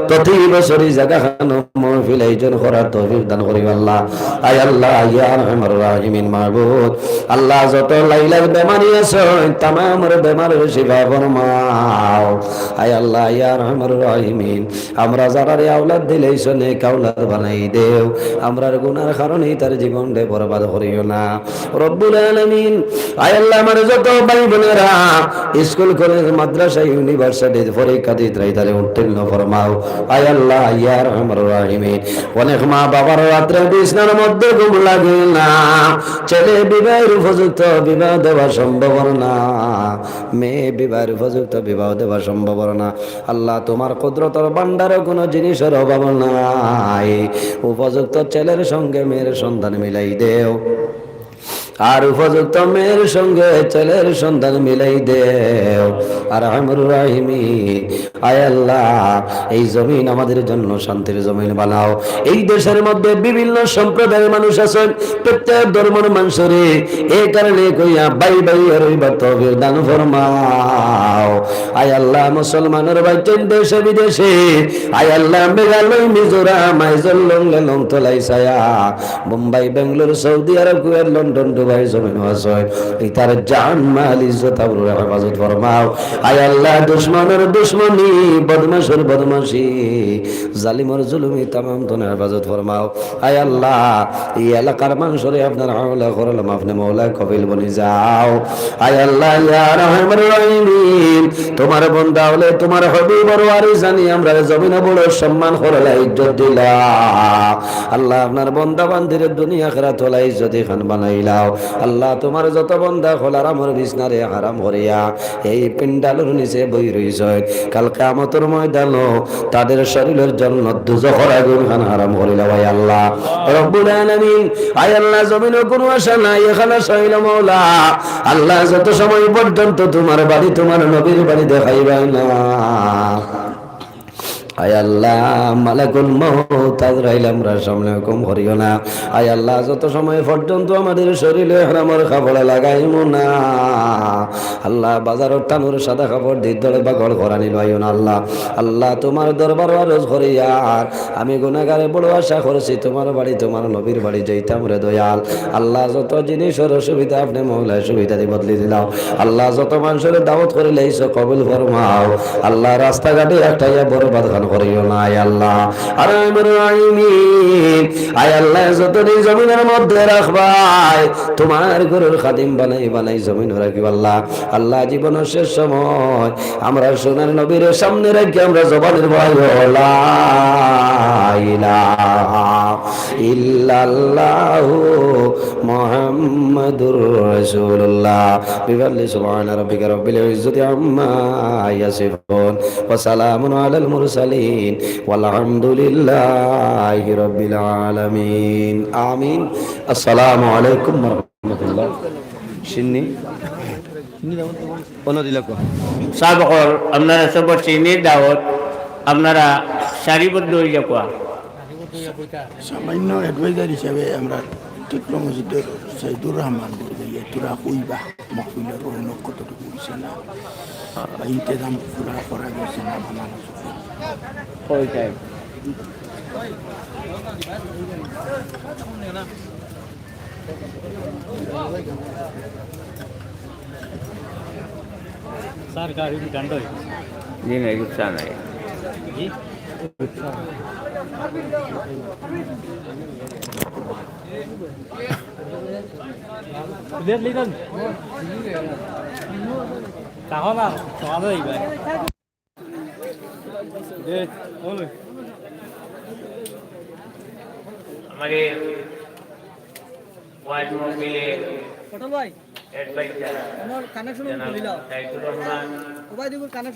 প্রতি বছরই জাগাখানো মাহফিল আয়োজন করার তৌফিক দান করিও আল্লাহ। আয় আল্লাহ, ইয়া আরহামার রাহিমিন, মাবুদ, আল্লাহ, যত লাইলার বেমারি আছইন, তামামর বেমারর শিফা ফরমাও। আয় আল্লাহ, ইয়া আরহামার রাহিমিন, আমরা যারারে আওলাদ দিলাইছো, নেক আওলাদ বানাই দেও। আমরার গুনার কারণে তার জীবনরে বরবাদ করিও না। রব্বুল আলামিন, আয় আল্লাহ, আমার যত ভাই বোনেরা স্কুল, কলেজ, মাদ্রাসা, ইউনিভার্সিটির পরীক্ষা দিত রাইতারে উত্তীর্ণ ফরমাও। আয় আল্লাহ, ইয়া আরহামার রাহিমিন, অনেক মা বাবার রাত্রে বিছনার মধ্যে ঘুম লাগে না, ছেলে বিবাহের উপযুক্ত বিবাহ দেওয়া সম্ভব না, মেয়ে বিবাহের উপযুক্ত বিবাহ দেওয়া সম্ভব না। না। আল্লাহ, তোমার কুদরতর ভান্ডারো কুনু জিনিসর অভাব নাই। উপযুক্ত ছেলের সঙ্গে মেয়ের সন্তান মিলাই দেও, আর উপযুক্ত মেয়ের সঙ্গে ছেলের সন্তান মিলাই দেও। আরহামুর রাহিমিন, আয় আল্লাহ, এই জমিন আমাদের জন্য শান্তির জমিন বানাও। এই দেশের মধ্যে বিভিন্ন সম্প্রদায়ের মানুষ আছইন, প্রত্যেক ধর্মর মানুষরে এই কারণে কইয়া ভাই ভাই আর ওই তৌফিক দান ফরমাও। আয় আল্লাহ, মুসলমানর বাচ্চাইন দেশে বিদেশে, আয় আল্লাহ, মেঘালয়, মিজোরাম, আইজল, লংলেং, লংতলাই, ছায়া, বোম্বাই, বেঙ্গালোর, সৌদি আরব, কুয়েত, লন্ডন, দুবাই, জমিন আছে, ইতার জান, মাল, ইজ্জত, আবরুর হেফাজত ফরমাও। আয় আল্লাহ, দুশমনর দুশমনি, বদমাশর বদমাশি, জালিমর জুলুমি, তামাম তনে হেফাজত ফরমাও। আয় আল্লাহ, এই এলাকার মানুষরে আপনার হাওলা করলাম, আপনে মৌলা কবিল বনি যাও। আয় আল্লাহ, ইয়া রাহমার রাহিমিন, তোমার বন্দা অকলে তোমার হাবিবর ওয়ারিসানি আমরারে জমিনো বড় সম্মান করলা, ইজ্জত দিলা। আল্লাহ, আপনার বন্দা বান্দিরে দুনিয়া আখিরাত অলা ইজ্জতি খান বানাইলাও। আল্লাহ, তোমার যত বন্দা অকল আরামর বিছনারে হারাম করিয়া এই পিন্ডালর নিচে বই রইছইন, কাল কিয়ামতর ময়দানো তাদের শরীরর জন্য দুজখর আগুন খান হারাম করিলাও, আয় আল্লাহ। রব্বুল আলামিন, আয় আল্লাহ, জমিনো কুনু আশা নাই, এখান আশা অইলো মৌলা। আল্লাহ, যত সময় পর্যন্ত তোমার বাড়ি, তোমার নবীর বাড়ি দেখাইবায় না, আয় আল্লাহ, মালাকুল মউত আজরাইল আমরার সামনে হুকুম করিও না। আয় আল্লাহ, যত সময় পর্যন্ত আমাদের শরীরো ইহরামর কাপড় লাগাইমু না, আল্লাহ, বাজারর টানোর সাদা কাপড় দি দড় বাগড় করানি লইও না আল্লাহ। আল্লাহ, তোমার দরবারো আরজ করিয়ার, আমি গুনাগারে বড় আশা করছি তোমার বাড়ি, তোমার নবীর বাড়ি যাইতাম রে দয়াল। আল্লাহ, যত জিনিসর অসুবিধা আপনে মৌলায় সুবিধা দি বদলি দিলাও। আল্লাহ, যত মানষরে দাওয়াত করিলাইছো কবুল ফরমাও। আল্লাহ, রাস্তাঘাটে একটাইয়া বরবাদ খান করিও না, আয় আল্লাহ। আরহামুর রাহিমিন, আয় আল্লাহ, যতদিন জমিনর মধ্যে রাখবায়, তোমার ঘরর খাদিম বানাই বানাই জমিনো রাখিও আল্লাহ। আল্লাহ, জীবনর শেষ সময় আমরা সোনার নবীর সামনে রাখি আমরা জবানের বড়াই লা ইলাহা ইল্লাল্লাহু মুহাম্মাদুর রাসূলুল্লাহ। বিফাদলি সুবহানা রাব্বিকা রাব্বিল ইজ্জাতি আম্মা ইয়াসিফুন ওয়া সালামুন আলাল মুরসালিন ওয়াল হামদুলিল্লাহি রাব্বিল আলামিন। আমিন। আসসালামু আলাইকুম ওয়া রাহমাতুল্লাহ। শিন্নি? অন্য দিলে কো। সাব অকল, আপনারা সব শিন্নির দাওয়াত, আপনারা সারিবদ্ধ অইয়া কো। সামান্য অ্যাডভাইজার হিসাবে আমরা টিকলো মসজিদর সাইদুর রহমান বলতে গিয়ে তোরা কইবা মহফিলর রৌনক কতটুকু অইছে না, বা ইন্তেজাম পুরা করা গেছে না, বানানো ওইটাই। স্যার, গাড়ি কাণ্ড হয়েছে। জি, না, গুসা নাই। জি? গুসা। লেট লিটন। তাহলে আর সমাজ হয়ে গেল। আমাদের ওয়াজ মহফিলে পটল ভাই, অ্যাডভাইজার আমার কানেকশন জনাব খুলিলাও। সাইদুর রহমান ওবায়দুল কানেকশন